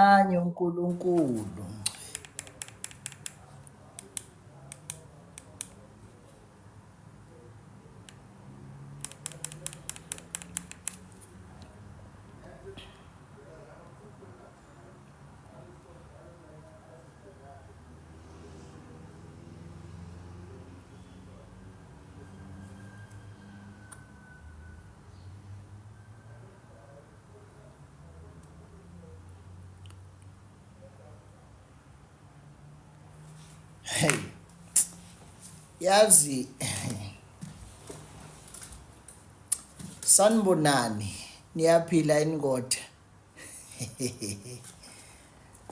Abanye uNkulunkulu. Hey. Yazi Sanibonani niyaphila yini kodwa?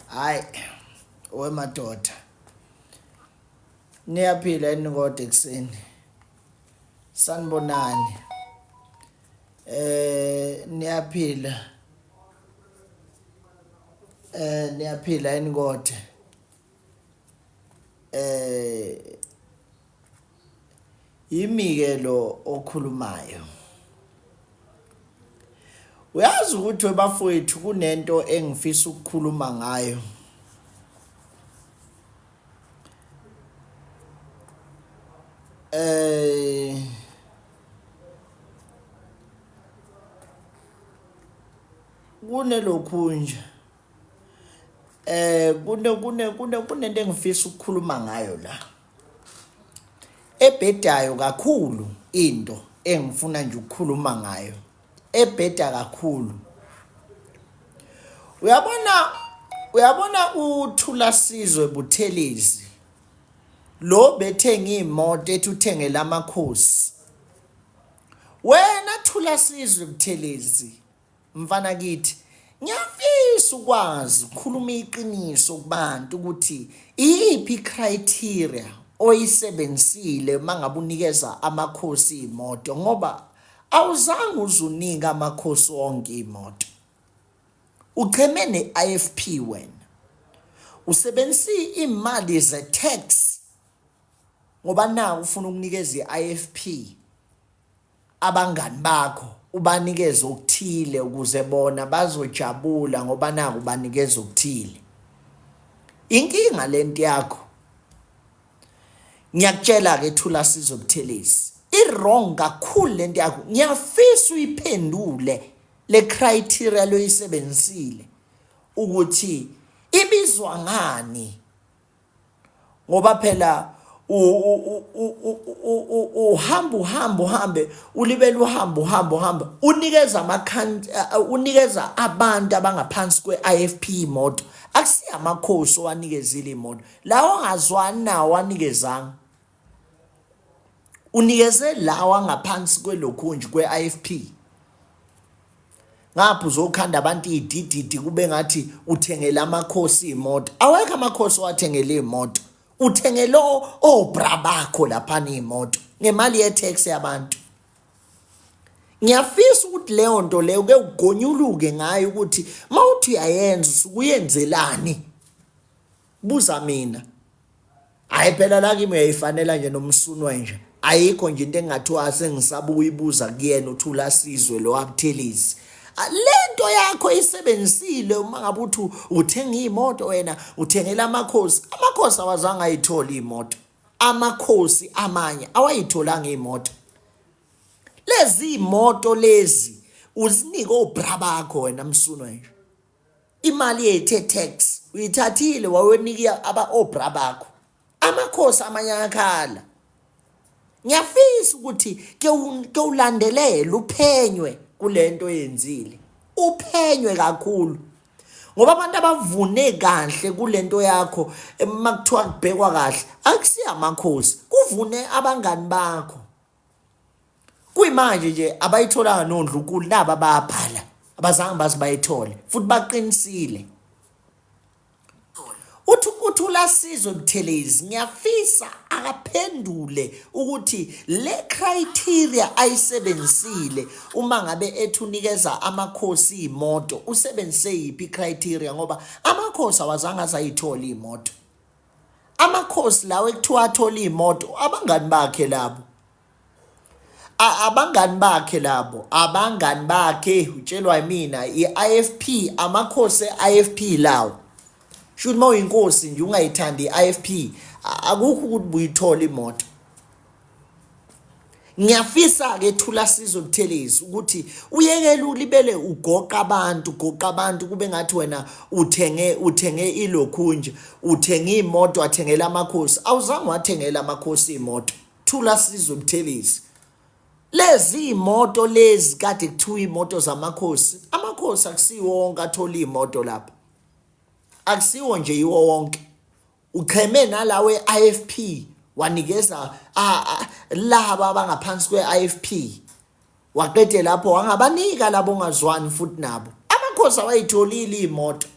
Hayi wemadoda. Niyaphila yini kodwa ekuseni? Sanibonani. Eh niyaphila. Eh niyaphila yini kodwa? Eh yimi ke lo okhulumayo. Uyazi ukuthi webafowethu kunento engifisa ukukhuluma ngayo. Eh kunelokhu nje eh kune kune kune kunento engifisa ukukhuluma ngayo la ebhedayo kakhulu into engifuna nje ukukhuluma ngayo ebheda kakhulu uyabona uyabona uthula sizwe buthelezi lo bethenga imoto ethi uthengela amakhosi wena thula sizwe buthelezi Mfana kithi ngiyafisa ukwazi ukukhuluma iqiniso kubantu ukuthi iyiphi criteria oyisebenzisile uma ngabe unikeza amakhosi imoto ngoba awuzange uzunika amakhosi wonke imoto ucheme ne-IFP wena usebenzisa imali ze-tax ngoba naku ufuna ukunikeza i-IFP abangani bakho ubanikeze okuthile ukuze bona bazojabula ngoba naku banikeza okuthile inkinga lento yakho ngiyakutshela ke Thula Sizwe Buthelezi i-wrong kakhulu lento yakho ngiyafisa uyiphendule le criteria loyisebenzisile ukuthi ibizwa ngani ngoba phela uhamba uhamba uhambe ulibele uhamba uhamba uhamba unikeza ama unikeza abantu abangaphansi kwe-IFP imoto akusiyo amakhosi owanikezile imoto lawo ongazwani nawo wanikezanga unikeze lawa angaphansi kwelokhunji kwe-IFP ngapha uzokhanda abantu idididi kube ngathi uthengele amakhosi imoto awekho amakhosi owathengele imoto uthengele obra bakho laphana imoto ngemali ye-tax yabantu ngiyafisa ukuthi leyo nto leyo ke ugonyuluke ngayo ukuthi mawuthi uyayenza usuke uyenzelani buza mina hayi phela la kimi uyayifanela nje nomsunwa nje ayikho nje into engathiwa sengisaba ukuyibuza kuyena uthula sizwe lo wabuthelezi lento yakho isebenzisile uma ngabe uthi uthenga imoto wena uthengela amakhosi amakhosi awazange ayithole imoto amakhosi amanye awayitholanga imoto lezi imoto lezi uzinike obra bakho wena msunwa nje imali yethu ye-tax uyithathile wayonika aba-obra bakho amakhosi amanye ayakhala ngiyafisa ukuthi ke ulandelele uphenywe kule nto oyenzile uphenywe kakhulu ngoba abantu abavune kahle kule nto yakho uma kuthiwa kubhekwa kahle akusiyo amakhosi kuvune abangani bakho Kuyimanje nje abayitholanga nondlunkulu naba bayabhala abazange baze bayithole futhi baqinisile. Uthi uthi uLasizwe Buthelezi ngiyafisa akaphendule ukuthi le criteria ayisebenzisile uma ngabe ethi unikeza amakhosi imoto usebenzise yiphi criteria ngoba amakhosi awazange azayithola imoto. Amakhosi lawo ekuthiwa athola imoto abangani bakhe labo. Abangani bakhe labo, abangani bakhe utshelwa yimina i-IFP, amakhosi e-IFP lawo. Shuthi uma uyinkosi nje ungayithandi i-IFP, akukho ukuthi buyithola imoto. Ngiyafisa-ke Thula Sizwe Buthelezi ukuthi uyekele ulibele ugoqa abantu, ugoqa abantu kube ngathi wena uthenge uthenge ilokhunja, uthenge imoto wathengela amakhosi. Awuzange wathengela amakhosi imoto. Thula Sizwe Buthelezi. Lezi imoto lezi kade kuthiwa imoto zamakhosi, amakhosi akusiwo wonke athola imoto lapha. Akusiwo nje yiwo wonke. Ucheme nalawe IFP wanikeza laba abangaphansi kwe-IFP waqede lapho wangabanika labo ongazwani futhi nabo amakhosi awayitholile iy'moto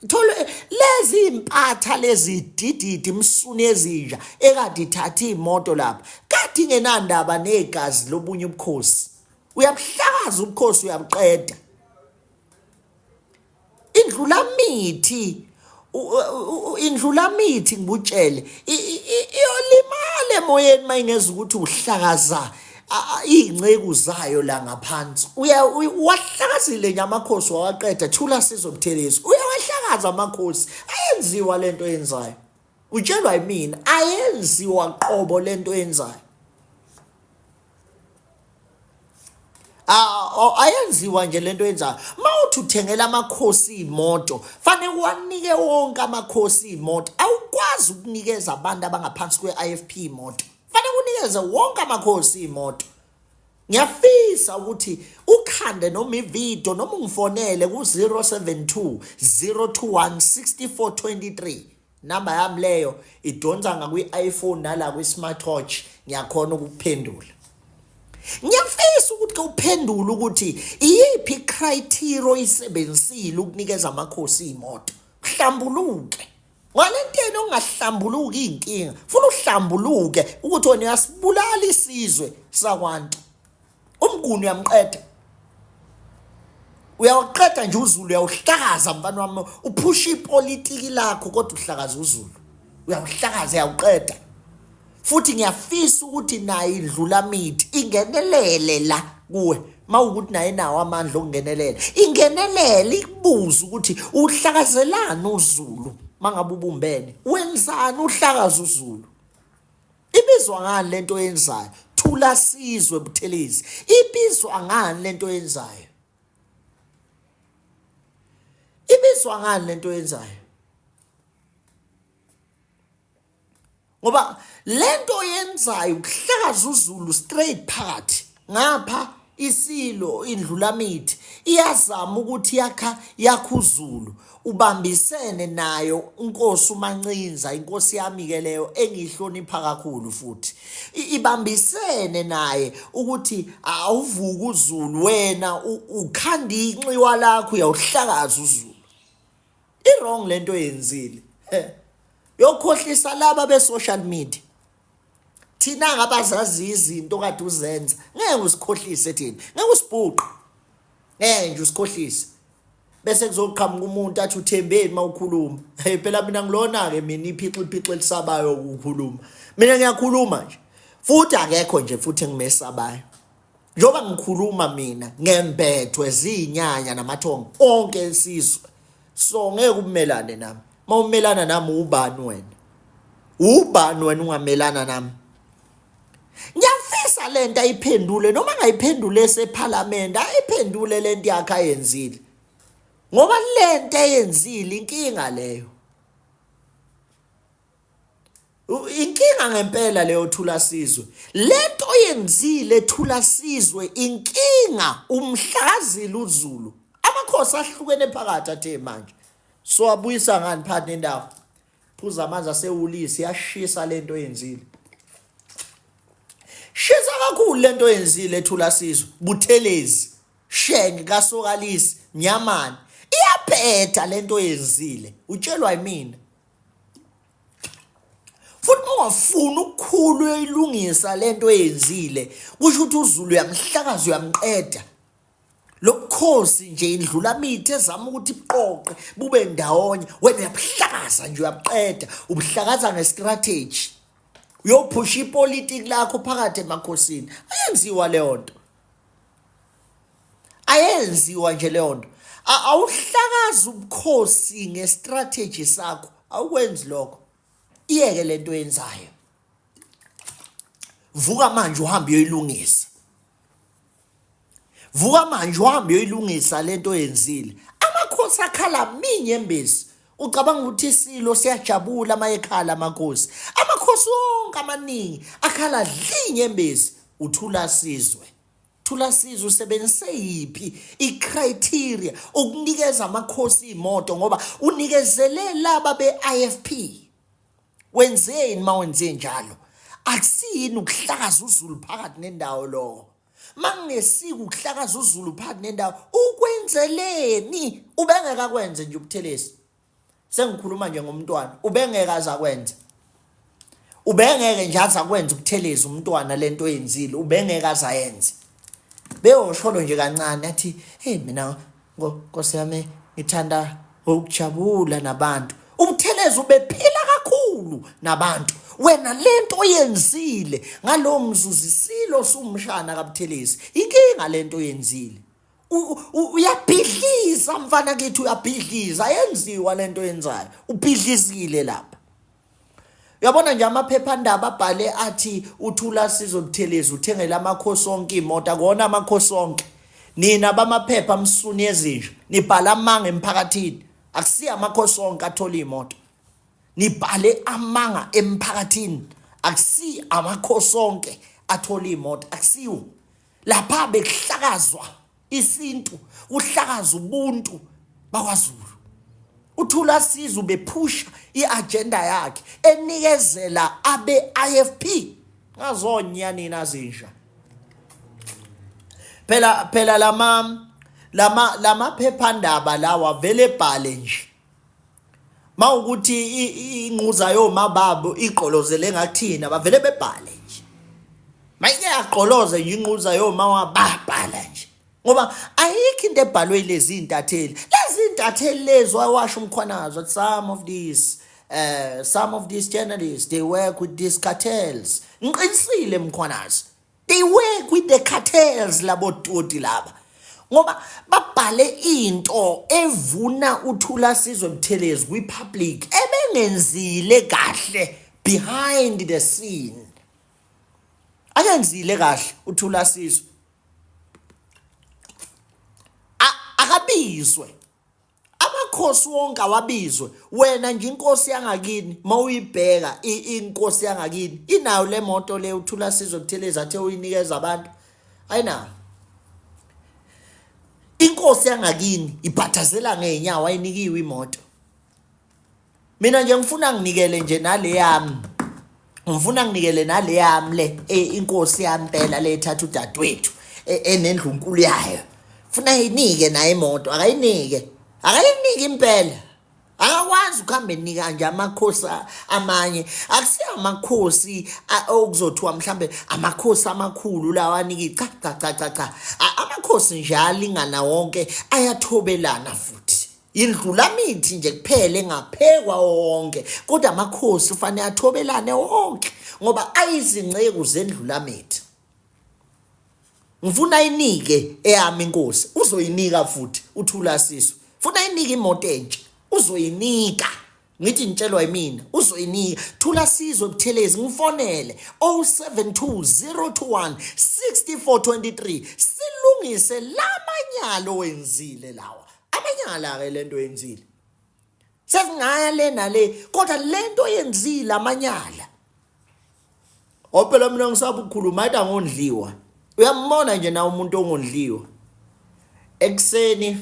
thole lezi impatha lezi dididi imsuni ezinja ekade ithatha iy'moto lapha kade ingenandaba negazi lobunye ubukhosi uyabuhlakaza ubukhosi uyabuqeda Indlulamithi indlulamithi ngikutshele iyolimala emoyeni mayingeza ukuthi uhlakaza iy'nceku zayo la ngaphansi uyawahlakazile nje amakhosi wawaqeda thula Sizwe Buthelezi uyawahlakaza amakhosi ayenziwa lento oyenzayo utshelwa yimina ayenziwa qobo lento oyenzayo ayenziwa nje lento yenzayo uma uthi uthengela amakhosi imoto fanele uwanike wonke amakhosi imoto awukwazi ukunikeza abantu abangaphansi kwe-IFP imoto fanele unikeze wonke amakhosi imoto ngiyafisa ukuthi ukhande noma ividiyo noma ungifonele ku-072 021 6423 Number yami leyo idonsa ngakwi-iPhone nala kwi-smartwatch ngiyakhona ukuphendula. Ngiyafisa ukuthi ke uphendule ukuthi iyiphi icriteria oyisebenzisile ukunikeza amakhosi imoto. Hlambuluke. Ngalento yena ongahlambuluki inkinga. Funa uhlambuluke ukuthi wena uyasibulala isizwe sakwantu. Umnguni uyamqeda. Uyawuqeda nje uZulu uyawuhlakaza mfana wami uphusha ipolitiki lakho kodwa uhlakaza uZulu. Uyawuhlakaza uyawuqeda. Futhi ngiyafisa ukuthi naye indlulamithi ingenelele la kuwe mawukuthi naye nawo amandla okungenelela ingenelele ikubuze ukuthi uhlakazelani uZulu mangabe ubumbene wenzani uhlakaza uZulu Ibizwa ngani lento oyenzayo? Thula Sizwe Buthelezi. Ibizwa ngani lento oyenzayo? Ibizwa ngani lento oyenzayo? Ngoba lento oyenzayo ukuhlakaza uZulu straight phakathi ngapha isilo indlulamithi iyazama ukuthi yakha yakha uZulu ubambisene nayo inkosi uMancinza inkosi yami ke leyo engiyihlonipha kakhulu futhi ibambisene naye ukuthi awuvuki uZulu wena ukhanda inxiwa lakho uyawuhlakaza uZulu i-wrong lento oyenzile yokhohlisa laba be-social media thina ngabazazi izinto kade uzenza ngeke usikhohlise thina ngeke usibhuqe ngeke nje usikhohlise bese kuzoqhamuka umuntu athi uthembeni uma ukhuluma hey phela mina ngilona-ke mina iphixi iphixi elisabayo ukukhuluma mina ngiyakhuluma nje futhi akekho nje futhi engimesabayo njengoba ngikhuluma mina ngembethwe ziyinyanya namathongo onke esizwe so ngeke umelane nami uma umelana nami ubani wena ubani wena ungamelana nami ngiyafisa lento ayiphendule noma angayiphendule esephalamende ayiphendule lento yakhe ayenzile ngoba lento eyenzile inkinga leyo inkinga ngempela leyo thula sizwe lento oyenzile thula sizwe inkinga umhlazile uZulu amakhosi ahlukene phakathi athe manje so abuyisa ngani phakathi nendawo phuza amanzi asewulisi yashisa lento oyenzile shisa kakhulu lento oyenzile thula sizwe buthelezi shenge kasokalisi nyamani iyabheda lento oyenzile utshelwa yimina futhi ungafuni ukukhulu uyoyilungisa lento oyenzile kusho ukuthi uZulu uyamhlakaza uyamqeda lobukhosi nje indlulamithi ezama ukuthi ibuqoqe bube ndawonye wena uyabuhlakaza nje uyabuqeda ubuhlakaza ngestrategy Uyophusha ipolitiki lakho phakathi emakhosini. Ayenziwa leyo nto. Ayenziwa nje leyo nto. Awuhlakazi ubukhosi ngestrategy sakho. Awukwenzi lokho. Iyeke lento oyenzayo. Vuka manje uhambe uyoyilungisa. Vuka manje uhambe uyoyilungisa lento oyenzile. Amakhosi akhala minyembezi. Ucabanga ukuthi isilo siyajabula uma ekhala amakhosi. Amakhosi wonke amaningi akhala dlinyembezi. Uthula sizwe. Thula sizwe usebenzise yiphi icriteria ukunikeza amakhosi imoto ngoba unikezele laba be-IFP. Wenzeni uma wenze njalo? Akusiyini ukuhlakaza uZulu phakathi nendawo lokho? Mangingesiko ukuhlakaza uZulu phakathi nendawo, ukwenzeleni? Ubengeke akwenze nje uButhelezi. Sengikhuluma nje ngomntwana, ubengeke aze akwenze. Ubengeke nje aze akwenze uButhelezi umntwana lento oyenzile, ubengeke aze ayenze. Beyosholo nje kancane athi, "Hey mina Nkosi yami ngithanda ukujabula nabantu. UButhelezi ubephila kakhulu nabantu. Wena lento oyenzile ngalowo mzuzu isilo sumshana kaButhelezi. Inkinga lento oyenzile. Uyabhidliza mfana kithi uyabhidliza yenziwa lento oyenzayo. Ubhidlizile lapha. Uyabona nje amaphephandaba abhale athi uThula Sizwe Buthelezi uthengele amakhosi onke imoto akona amakhosi onke. Nina bamaphepha msuni ezinja nibhala amanga emphakathini. Akusiyo amakhosi onke athola imoto. Nibhale amanga emphakathini. Akusiyo amakhosi onke athola imoto akusiwo. Lapha bekuhlakazwa isintu uhlakaza ubuntu bakwaZulu uthula sizwe ubephusha iagenda yakhe enikezela abe-IFP ngazonya nina zinja phela phela lama lama lamaphephandaba lawa vele ebhale nje mawukuthi inquza yomababo igqolozele ngakuthina bavele bebhale nje mayike yagqoloze nje inquza yoma wababhala nje ngoba ayikho into ebhalwe lezi intatheli lezi intatheli lezi wawasho umkhwanazi wathi some of these some of these journalists they work with these cartels ngiqinisile mkhwanazi They work with the cartels labo toti laba. Ngoba babhale into evuna uThula Sizwe Buthelezi kwi-public ebengenzile kahle behind the scene. Akenzile kahle uThula Sizwe. Akabizwe. Amakhosi wonke awabizwe. Wena nje inkosi yangakini mawuyibheka inkosi yangakini inayo le moto le uThula Sizwe Buthelezi athe uyinikeza abantu. Ayinayo. Inkosi yangakini ibhathazela ngezinyawo ayinikiwe imoto. Mina nje ngifuna nginikele nje nale yami. Ngifuna nginikele nale yami le e, inkosi yampela le ethatha udadewethu e, enendlunkulu yayo. Funa ayinike naye imoto, akayinike. Akayinike impela. Akakwazi ukuhamba enika nje amakhosi amanye. Akusiyo amakhosi okuzothiwa mhlambe amakhosi amakhulu lawa anike cha cha cha cha cha. Amakhosi nje alingana wonke ayathobelana futhi. Indlulamithi nje kuphela engaphekwa wonke kodwa amakhosi ufanele athobelane wonke ngoba ayizinceku zendlulamithi. Ngifuna inike eyami inkosi uzoyinika futhi uthula siso. Funa inike imoto entsha uzoyinika. Ngithi ngitshelwa yimina uzoyinika thula sizwe buthelezi ngifonele 072021 6423 silungise lamanyalo wenzile lawa amanyala ke lento yenzile sesingaya le nale kodwa lento yenzile amanyala Ophela mina ngisaba ukukhuluma athi angondliwa. Uyambona nje na umuntu ongondliwa. Ekuseni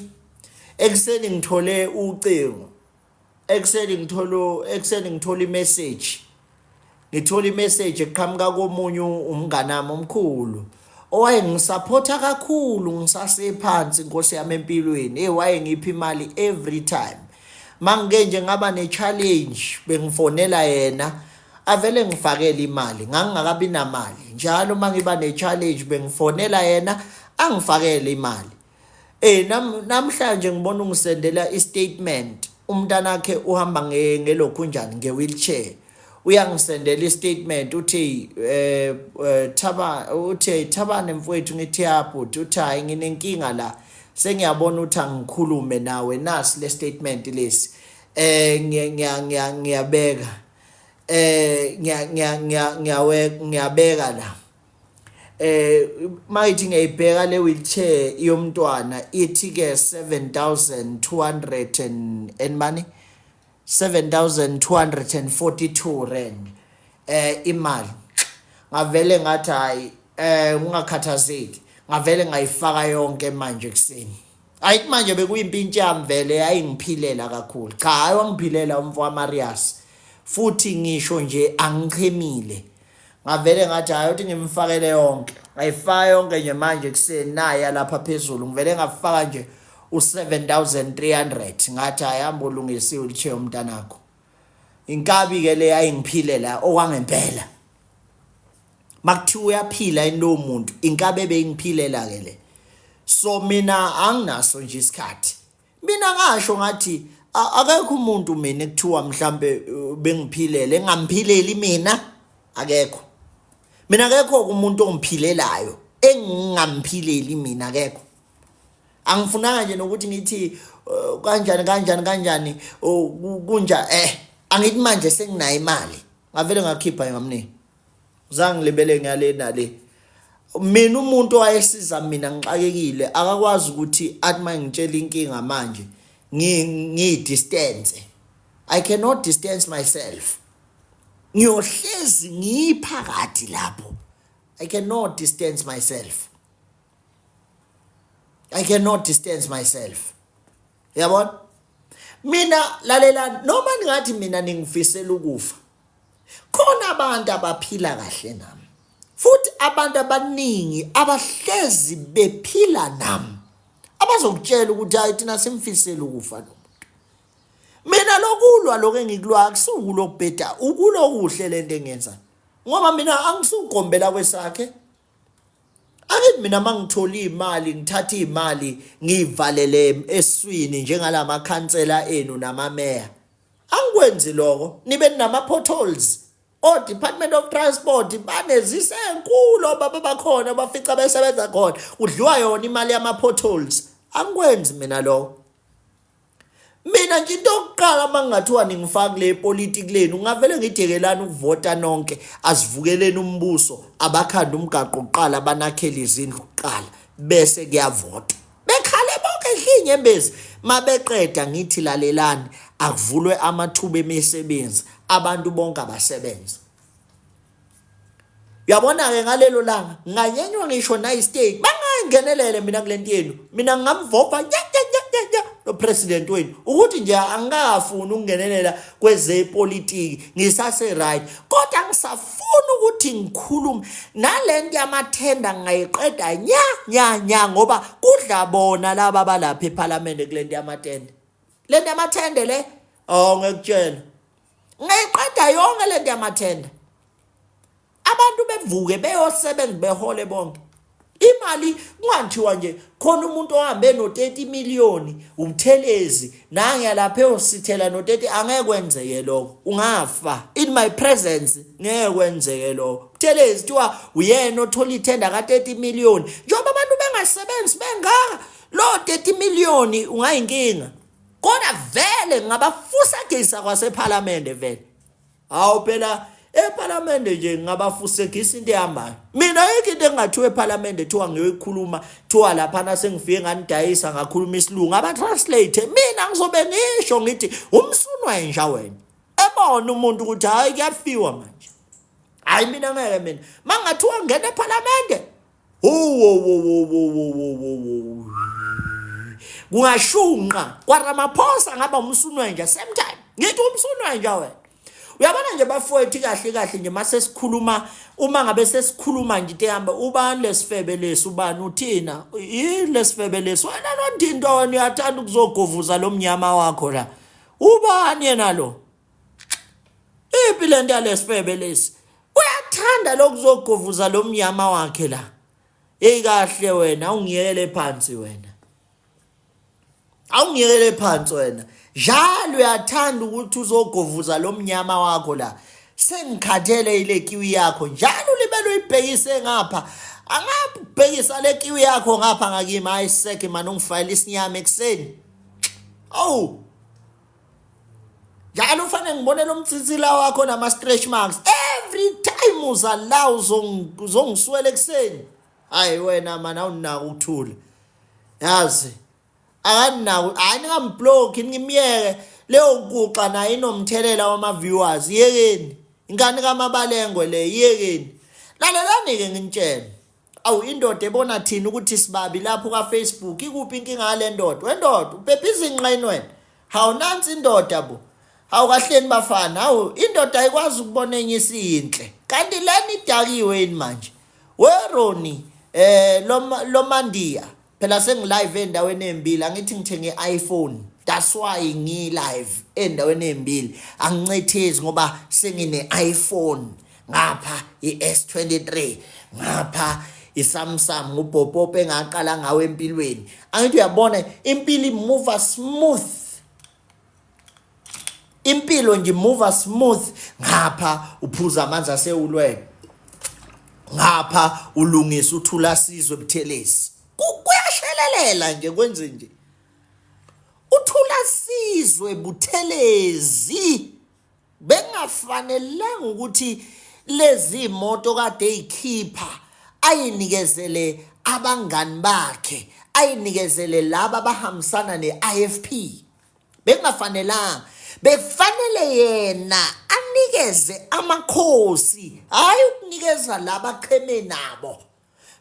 ekuseni ngithole ucingo. Ekuseni ngithole ekuseni ngithola imessage. Ngithola imessage eqhamuka komunye umnganami omkhulu owayengisupporta kakhulu ngisasephansi inkosi yami empilweni. Hey wayengipha imali every time. Mangike nje ngaba ne challenge bengifonela yena avele ngifakele imali ngangingakabi namali njalo uma ngiba ne-challenge bengifonela yena angifakele imali Eh nam, namhlanje ngibona ungisendela i-statement umntanakhe uhamba ngelokhu njani nge-wheelchair. Uyangisendela istatement uthi eh, eh Thaba, uthi Thabane mfowethu, ngithi yabhuti, uthi hayi nginenkinga la, sengiyabona ukuthi angikhulume nawe, nasi le statement lesi, eh ngiya ngiya ngiyabeka, eh ngiya ngiya ngiyawe ngiyabeka la, eh mayithi ngiyayibheka le wheelchair yomntwana, ithi ke 7200 and money, 7242 rand eh imali. Ngavele ngathi hayi, eh ungakhathazeki, ngavele ngayifaka yonke manje kuseni. Hayi, manje bekuyimpintshi yami vele, yayingiphilela kakhulu. Cha, hayi, wangiphilela umfo waMarius, futhi ngisho nje angichemile. Ngavele ngathi hayi, uthi ngimfakele yonke, ngayifaka yonke nje manje kuseni. Naya lapha phezulu, ngivele ngafaka nje u7300, ngathi ayihamba ulungisiwe ulishiye umntanakho. Inkabi ke le ayingiphilela okwangempela, makuthiwa uyaphila yini lowo muntu, inkabe ebeyingiphilela ke le. So mina anginaso nje isikhathi. Mina ngasho ngathi akekho umuntu mina ekuthiwa mhlambe bengiphilele engamphileli mina, akekho. Mina akekho umuntu ongiphilelayo engingamphileli mina, akekho. Angifunanga nje nokuthi ngithi kanjani kanjani kanjani kunja, eh angithi manje senginayo imali, ngavele ngakhipha ngamnika, zange ngilibele ngale nale. Mina umuntu owayesiza mina ngixakekile akakwazi ukuthi athi mangitshela inkinga manje ngiyi-distance. I cannot distance myself, ngiyohlezi ngiyiphakathi lapho. I cannot distance myself, I cannot distance myself, yabona. Mina lalela, noma ningathi mina ningifisela ukufa, khona abantu abaphila kahle nami, futhi abantu abaningi abahlezi bephila nami abazokutshela ukuthi hayi, thina simfisela ukufa lo muntu. Mina lokulwa lokho engikulwa akusuku lokubheda, ukulo kuhle lento engiyenza, ngoba mina angisugombela kwesakhe. Angithi mina mangithola imali, ngithatha imali ngiyivalele eswini njengalamakhansela enu namameya. Angikwenzi lokho. Nibe nama potholes o Department of Transport, banezise enkulu obaba bakhona bafica besebenza khona, kudliwa yona imali yama potholes. Angikwenzi mina lokho. Mina nje into yokuqala, uma ngingathiwa ningifaka kule politiki lenu, ngingavele ngidekelani ukuvota nonke. Asivukeleni umbuso, abakhanda umgaqo kuqala, banakhele izindlu kuqala, bese kuyavotwa, bekhale bonke ehla inyembezi. Mabeqeda ngithi lalelani, akuvulwe amathuba emisebenzi, abantu bonke abasebenze. Uyabona-ke, ngalelo langa nganyenywa ngisho nayi-state, bangangenelele mina kule nto yenu. Mina ngingamvova nya nya nya nya nya lo president wenu, ukuthi nje angikafuni ukungenelela kwezepolitiki, ngisase-right, kodwa ngisafuna ukuthi ngikhulume nale nto yamathenda, ngingayiqeda nya nya nya, ngoba kudla bona laba balapha ephalamende kule nto yamatende, le nto yamathende le. Oh, ngiyakutshela, ngayiqeda yonke le nto yamathenda, abantu bevuke beyosebenza, behole bonke imali. Kungathiwa nje khona umuntu ohambe no-30 million, uButhelezi nange lapha eyosithela no-30, angeke kwenzeke lokho, ungafa in my presence, ngeke kwenzeke lokho. Buthelezi kuthiwa uyena othola ithenda ka-30 million, njengoba abantu bengasebenzi bengaka, lo 30 million ungayinkinga. Kodwa vele ngingabafusegisa kwasephalamende vele. Hawu phela, ephalamende nje ngingabafusegisa into ehambayo. Mina ayikho into engingathiwa ephalamende thiwa ngiyoyikhuluma, thiwa laphana sengifike nganidayisa ngakhuluma isilungu, abatranslate. Mina ngizobe ngisho ngithi umsunwa inja wena, ebona umuntu ukuthi hhayi, kuyafiwa manje. Hhayi, mina ngeke. Mina mangathiwa ngena ephalamende, kungashunqa kwaRamaphosa, ngaba umsunwa nje same time, ngithi umsunwa nje wena. Uyabona nje bafowethu, kahle kahle nje mase sikhuluma, uma ngabe sesikhuluma nje into ehamba, ubani lesifebe lesi? Ubani uthina yini lesifebe lesi? Wena lo ndinto wena uyathanda ukuzogovuza lo mnyama wakho la, ubani yena lo? Iphi lento yalesifebe lesi? Uyathanda lokuzogovuza lo mnyama wakhe la. Hey, kahle wena, awungiyekele phansi wena, awungiyekele phansi wena. Njalo uyathanda ukuthi uzogovuza lo mnyama wakho la. Sengikhathele ile kiwi yakho njalo ulibele uyibhekise ngapha. Angabhekisa le kiwi yakho ngapha ngakimi hayi seke mani ungifayela isinyama ekuseni. Awu. Njalo ufanele ngibone lo mtsitsila wakho nama stretch marks. Every time uza la uzongiswela ekuseni. Hayi wena mani awunako ukuthula. Yazi akanako hayi ningamblock ngimyeke leyo kuxa nayo inomthelela wama viewers yekeni inkani kamabalengwe le yekeni lalelani ke nginitshele awu indoda ebona thina ukuthi sibabi lapho ka Facebook ikuphi inkinga yale ndoda wendoda ubhebha izinqeni wena hawu nansi indoda bo hawu kahleni bafana hawu indoda ayikwazi ukubona enye isiyinhle kanti lena idakiwe yini manje weroni eh lomandiya Phela sengilive endaweni ezimbili angithi ngithenge iPhone. That's why ngi live endaweni ezimbili. Angincethezi ngoba sengine iPhone ngapha iS23 ngapha iSamsung ngubhopopo engaqala ngawo empilweni. Angithi uyabona impilo imuva smooth. Impilo nje imuva smooth ngapha uphuza amanzi asewulwele. Ngapha ulungisa uthula sizwe buthelezi. Kuyashelelela nje kwenze nje. Uthula sizwe buthelezi. Bengafanelanga ukuthi lezi moto kade eyikhipha ayinikezele abangani bakhe, ayinikezele laba abahambisana ne-IFP. Bekungafanelanga. Bekufanele yena anikeze amakhosi, hhayi ukunikeza laba aqheme nabo.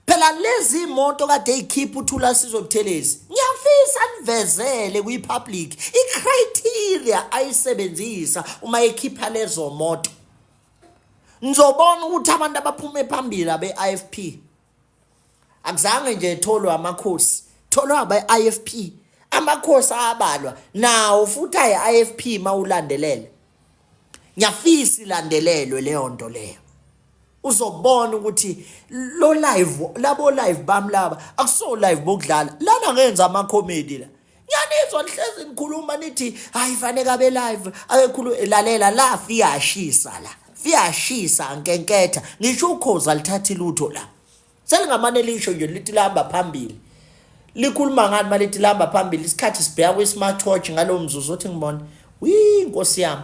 Phela lezi imoto kade eyikhipha uThula Sizwe Buthelezi, ngiyafisa nivezele kwi-public i-criteria ayisebenzisa uma ekhipha lezo moto. Nizobona ukuthi abantu abaphume phambili abe-IFP akuzange nje etholwe amakhosi, tholwa abe-IFP. Amakhosi abalwa nawo futhi ayi-IFP mawulandelele. Ngiyafisa ilandelelwe leyo nto leyo. Uzobona ukuthi lo live labo live bami laba akuso live bokudlala lana ngenza ama comedy la ngiyanizwa nihlezi nikhuluma nithi hayi fanele abe live akekhulu lalela la fiyashisa la fiyashisa nkenketha ngisho ukhozi alithathi lutho la Selingamane lisho nje lithi lihamba phambili. Likhuluma ngani malithi lihamba phambili isikhathi sibheka kwi-smart watch ngalowo mzuzu othi ngibone. Wii Nkosi yami.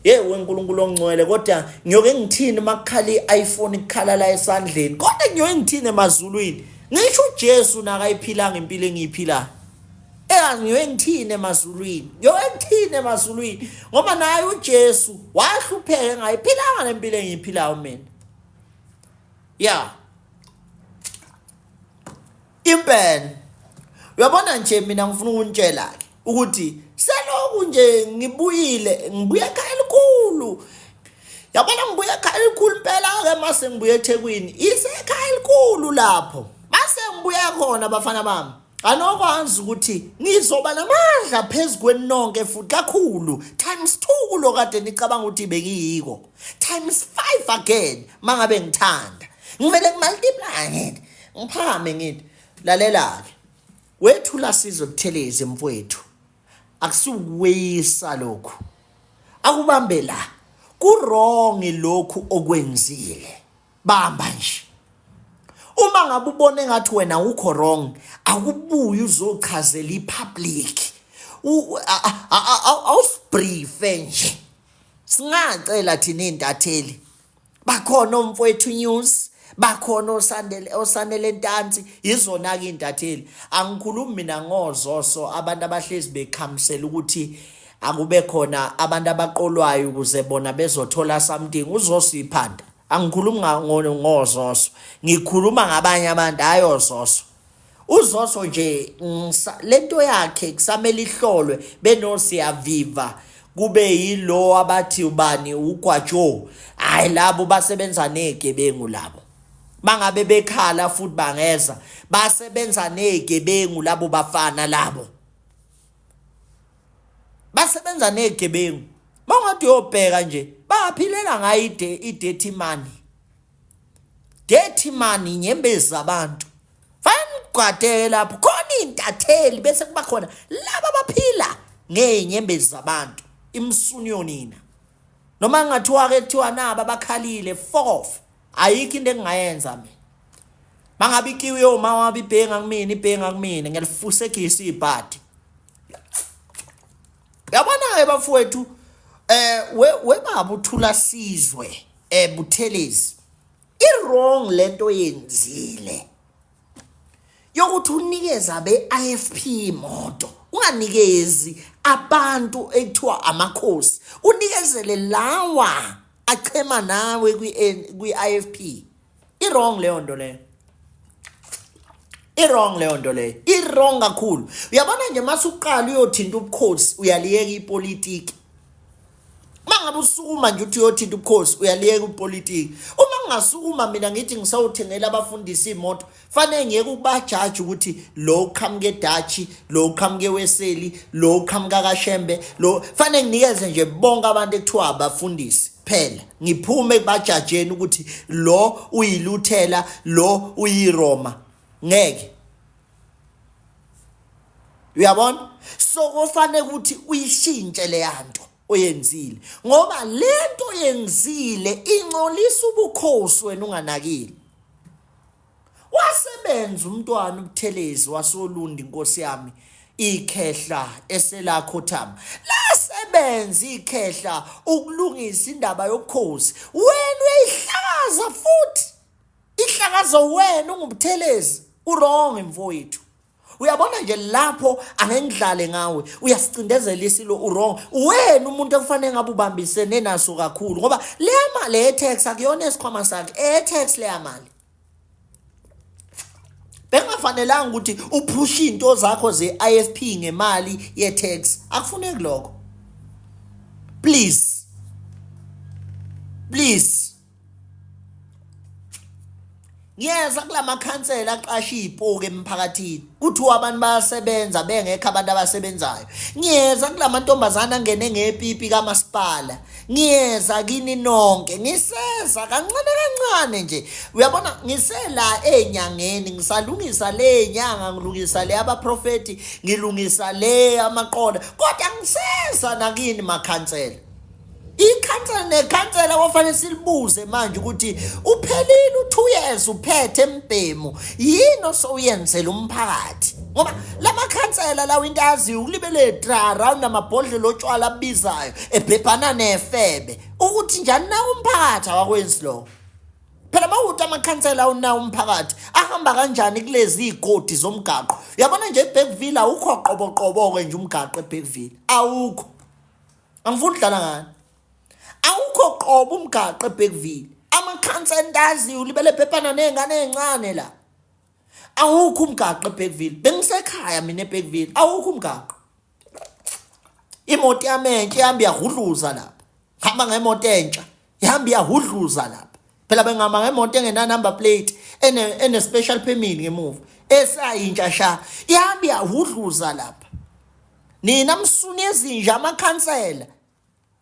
Hey weNkulunkulu ongcwele kodwa ngiyoke ngithini makukhala i-iPhone ikukhala la esandleni. Kodwa ngiyoke ngithini emazulwini. Ngisho uJesu nakayiphilanga impilo engiyiphilayo. Engazi ngiyoke ngithini emazulwini. Ngiyoke ngithini emazulwini ngoba naye uJesu wahlupheka engayiphilanga lempilo engiyiphilayo mina. Yeah. Impela. Uyabona nje mina ngifuna ukunitshela ke ukuthi seloku nje ngibuyile ngibuye ekhaya elikhulu. Yabona ngibuye ekhaya elikhulu impela ke mase ngibuye eThekwini. Isekhaya elikhulu lapho. Mase ngibuye khona bafana bami. Anokwazi ukuthi ngizoba namandla phezu kwenu nonke futhi kakhulu times 2 kulo kade nicabanga ukuthi bengiyiko. Times 5 again mangabe ngithanda. Ngivele ngimultiply ngithi ngiphakame ngithi lalela ke. Wethula Sizwe Buthelezi mfowethu. Akusukweyisa lokhu. Akubambe la. Ku wrong lokhu okwenzile. Bamba nje. Uma ngabe ubona engathi wena ukho wrong, akubuye uzochazela ipublic. Awusibriefe nje. Singacela thina izintatheli. Bakhona omfowethu news, bakhona osandele osanele ntansi, izona ke intatheli. Angikhulumi mina ngozoso abantu abahlezi bekhamisela ukuthi akube khona abantu abaqolwayo ukuze bona bezothola something uzosiphanda. Angikhulumi ngozoso, ngikhuluma ngabanye abantu hayi ozoso. Uzoso nje lento yakhe kusamele ihlolwe benosiyaviva kube yilo abathi ubani ugwajo hayi labo basebenza nezigebengu labo bangabe bekhala futhi bangeza basebenza nezigebengu labo bafana labo basebenza nezigebengu mawungathi uyobheka nje baphilela ngayo i-dirty money dirty money inyembezi zabantu fanele ugade lapho khona iy'ntatheli bese kuba khona laba abaphila ngey'nyembezi zabantu imsunu yonina. Noma ngathiwa ke kuthiwa naba bakhalile fokof. Ayikho into engingayenza mina. Mangabe ikiwi yoma wabi ibhenga kumina ibhenga kumina ngiyalifusekisa ibhadi. Yabona ke bafowethu eh we baba uthula sizwe eh Buthelezi. I wrong lento yenzile. Yokuthi unikeza be-IFP imoto unganikezi abantu ekuthiwa amakhosi unikezele lawa achema nawe kwi-IFP i-wrong leyo nto leyo i-wrong leyo nto leyo i-wrong kakhulu uyabona nje masuqala uyothinta ubukhosi uyaliyeka ipolitiki uma ngabe usukuma nje uthi uyothinta ubukhosi uyaliyeka upolitiki uma ngingasukuma mina ngithi ngisawuthengela abafundisi imoto fanele ngiyeke ukubajaji ukuthi lo uqhamuke eDutch lo uqhamuke eWeseli lo uqhamuka kaShembe lo fanele nginikeze nje bonke abantu ekuthiwa abafundisi phela ngiphume kubajajeni ukuthi lo uyiluthela lo uyiRoma ngeke uyabona so kufanele ukuthi uyishintshe leyanto oyenzile ngoba lento oyenzile ingcolisa ubukhosi wena unganakile wasebenza umntwana ubuthelezi wasolundi inkosi yami ikhehla eselakhothama lasebenza ikhehla ukulungisa indaba yobukhosi wena uyayihlaza futhi ihlakazo wena ungubuthelezi uwrong mfowethu uyabona nje lapho angeke ngidlale ngawe uyasicindezela isilo uwrong wena umuntu ekufanele ngabe ubambisene naso kakhulu ngoba le mali ye-tax akuyona esikhwama sakhe e-tax leya mali bengafanelanga ukuthi uphushe into zakho ze-IFP ngemali ye-tax akufuneki lokho please please ngiyeza kulamakhansela aqasha izipoki emphakathini kuthiwa abantu bayasebenza bengekho abantu abasebenzayo ngiyeza kulamantombazana angene ngepipi kamasipala ngiyeza kini nonke ngiseza kancane kancane nje uyabona ngisela enyangeni ngisalungisa le nyanga ngilungisa le abaprofeti ngilungisa le amaqola kodwa ngiseza nakini makhansela ikhansela nekhansela kwafanele silibuze manje ukuthi uphelile u-two years uphethe mbhemu yini osowuyenzela umphakathi ngoba lamakhansela lawo into aziyo ukulibele dra round amabhodlela otshwala abizayo ebhebhana nefebe ukuthi njani na umphakathi awakwenzi lokho phela mawuthi amakhansela awunawo umphakathi ahamba kanjani kulezi iy'godi zomgaqo uyabona nje ebergville awukho qoboqobo-ke nje umgaqo ebergville awukho angifuni ukudlala ngani awukho qobo umgaqo eBergville amakhansela aziyo ulibele bhebhana nezingane ezincane la awukho umgaqo eBergville bengisekhaya mina eBergville awukho umgaqo imoto yami entsha ihamba iyahudluza lapha hamba ngemoto entsha ihamba iyahudluza lapha phela bengihamba ngemoto engena number plate ene ene special permit ngemuva esayintsha sha ihamba iyahudluza lapha nina msuni ezinja amakhansela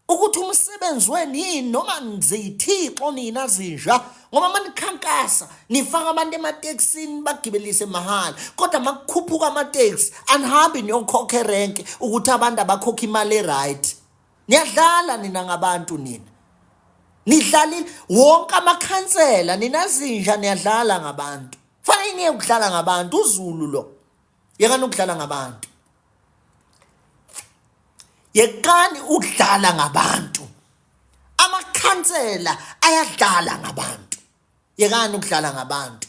ukuthi umsebenzi wenu yini noma nizithixo nina zinja ngoba manikhankasa nifaka abantu ematekisini bagibelise mahhala kodwa makukhuphuka amateksi anihambi niyokhokha erenke ukuthi abantu abakhokha imali eright niyadlala nina ngabantu nina nidlalile wonke amakhansela nina zinja niyadlala ngabantu fanele niye ukudlala ngabantu uzulu lo yekani ukudlala ngabantu yekani ukudlala ngabantu amakhansela ayadlala ngabantu yekani ukudlala ngabantu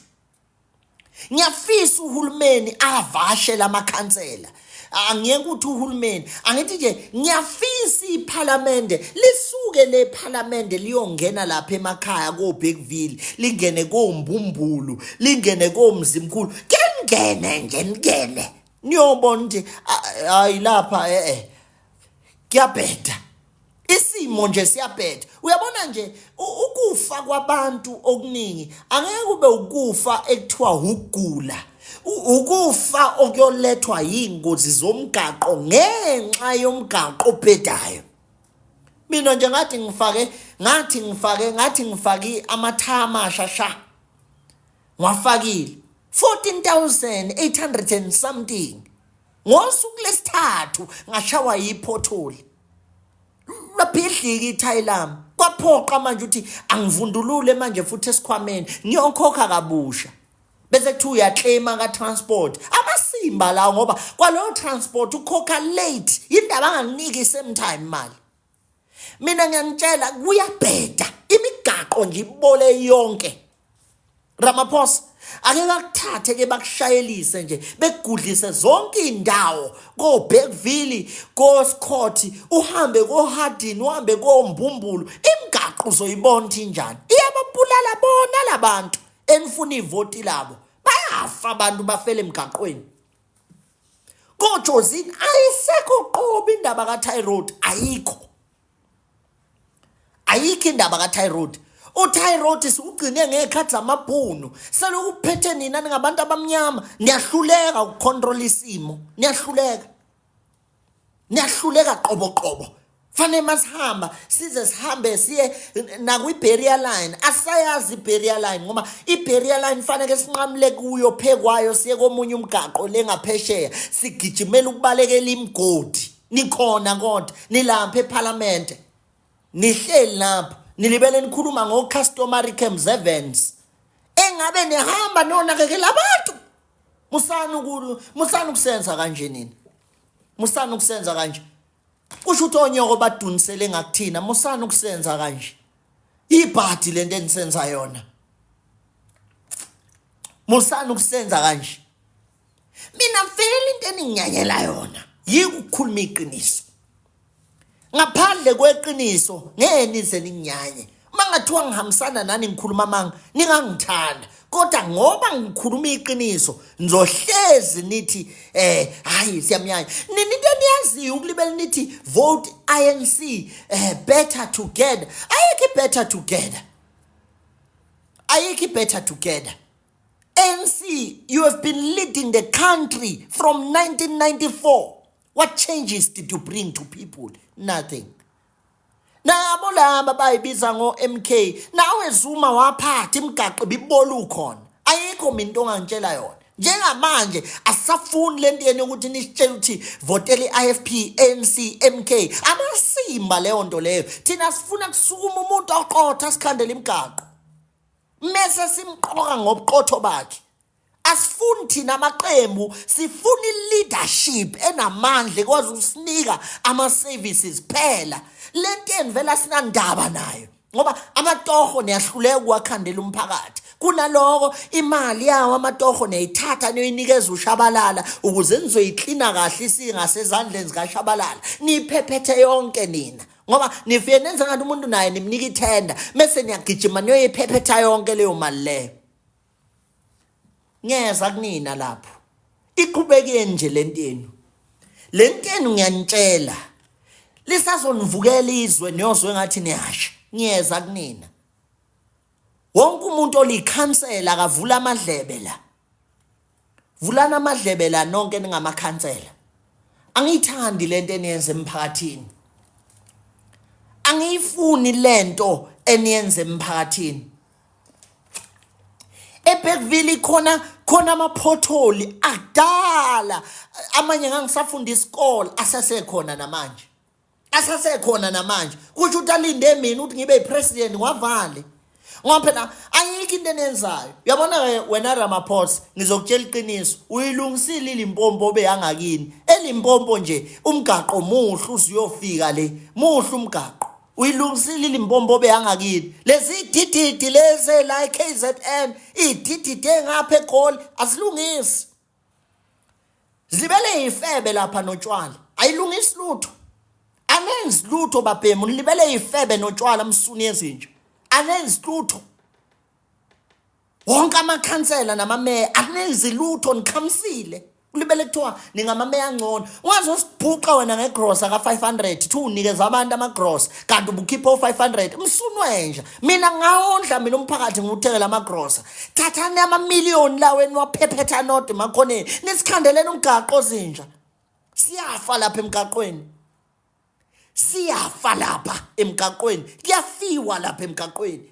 ngiyafisa uhulumeni avashe lamakhansela angiyeke ukuthi uhulumeni angithi nje ngiyafisa iphalamende lisuke le phalamende liyongena lapha emakhaya koBergville lingene koMbumbulu lingene koMzimkhulu ke ngene nje ngene niyobona ukuthi hayi lapha eh eh kuyabheda isimo nje siyabheda uyabona nje ukufa kwabantu okuningi angeke kube ukufa ekuthiwa ukugula ukufa okuyolethwa yingozi zomgaqo ngenxa yomgaqo obhedayo mina nje ngathi ngifake ngathi ngifake ngathi ngifake amathaya amasha sha ngiwafakile 14800 and something ngosuku lesithathu ngashawa yipothole Labhidlika ithayi lami. Kwaphoqa manje ukuthi angivundulule manje futhi esikhwameni ngiyokhokha kabusha. Bese kuthiwa uyaclaima ka-transport. Amasimba lawo ngoba kwaloyo transport ukhokha late. Yindaba anganginiki same time imali. Mina ngiyanitshela kuyabheda. Imigaqo nje ibole yonke. Ramaphosa ake bakuthathe ke bakushayelise nje bekugudlise zonke indawo ko Bergville ko Scott uhambe ko Hardin uhambe ko Mbumbulu imigaqo uzoyibona ukuthi injani iyababulala bona labantu enifuna ivoti labo bayafa abantu bafele emgaqweni koJozini ayisekho qobo indaba ka Road ayikho Ayikho indaba kaThai Road. UThai Road siwugcine ngekhathi zamabhunu. Selokhu kuphethe nina ningabantu abamnyama niyahluleka ukucontrol isimo. Niyahluleka. Niyahluleka qobo qobo. Fanele masihamba size sihambe siye nakwi-barrier line. Asayazi i-barrier line ngoba i-barrier line fanele sinqamule kuyo phekwayo siye komunye umgaqo lengaphesheya sigijimela ukubalekela imigodi. Nikhona kodwa nilapha ephalamende. Nihleli lapho nilibele nikhuluma ngo-customary observance engabe nihamba nonakekela abantu. Musani musani ukusenza kanje nina. Musani ukusenza kanje. Kusho ukuthi onyoko badunisele ngakuthina, musani ukusenza kanje. Ibhadi lento enisenza yona. Musani ukusenza kanje. Mina vele into eninginyanyela yona yikukhuluma iqiniso. Ngaphandle kweqiniso ngeke nize ninginyanye. Uma ngathiwa ngihambisana nani ngikhuluma amanga ningangithanda. Kodwa ngoba ngikhuluma iqiniso nizohlezi nithi hayi siyamnyanya. Nina into eniyaziyo ukulibela nithi vote ANC better together. Ayikho better together. Ayikho better together. ANC, you have been leading the country from 1994. What changes did you bring to people? Nothing. Nabo laba bayibiza ngo-MK, nawe Zuma waphatha imigaqo ibibola ukhona. Ayikho mina into ongangitshela yona. Njengamanje asisafuni lento yenu yokuthi nisitshele ukuthi votela i-IFP, ANC, MK. Amasimba leyo nto leyo. Thina sifuna kusukuma umuntu oqotho asikhandele imigaqo. Mese simqoka ngobuqotho bakhe. Asifuni thina amaqembu, sifuna i-leadership enamandla ekwazi ukusinika ama-services phela. Lento yenu vele asinandaba nayo ngoba amatoho niyahluleka ukuwakhandela umphakathi. Kunaloko imali yawo amatoho niyayithatha niyoyinikeza uShabalala ukuze nizoyiklina kahle isingasezandleni zikaShabalala. Niyiphephethe yonke nina. Ngoba nifike nenze ngathi umuntu naye nimnika ithenda mese niyagijima niyoyiphephetha yonke leyo mali leyo. Ngiyeza kunina lapho. Iqhubekeni nje lento yenu. Lento yenu ngiyanitshela. Lisazonivukela izwe niyozwe ngathi niyasha. Ngiyeza kunina. Wonke umuntu olikhansela akavula amadlebe la. Vulana amadlebe la nonke ningamakhansela. Angiyithandi lento eniyenza emphakathini. Angiyifuni lento eniyenza emphakathini. eBergville khona khona amaphotholi akudala amanye ngangisafunda isikole asasekhona namanje asasekhona namanje kusho ukuthi alinde mina ukuthi ngibe yipresident ngiwavale ngoba phela ayikho into eniyenzayo uyabona ke wena Ramaphosa ngizokutshela iqiniso uyilungisile iLimpopo obeyangakini eLimpopo nje umgaqo muhle uzuyofika le muhle umgaqo uyilungisile iLimpopo obeyangakini lezi dididi lezi la eKZN idididi engapha eGoli asilungisi zibele ifebe lapha notshwala ayilungisi lutho anenzi lutho babhemu nilibele ifebe notshwala msuni yezinja anenzi lutho wonke amakhansela namameya anenzi lutho nikhamisile kulibele kuthiwa ningamameya angcono ungazosibhuqa wena ngegrosa ka-500 thi unikeza abantu amagrosa kanti ubukhipha o-500 msunwenja mina ngawondla mina umphakathi ngiwuthengela amagrosa thathani amamiliyoni lawo eniwaphephetha nodwa emakhoneni nisikhandeleni umgaqo zinja siyafa lapha emgaqweni siyafa lapha emgaqweni kuyafiwa lapha emgaqweni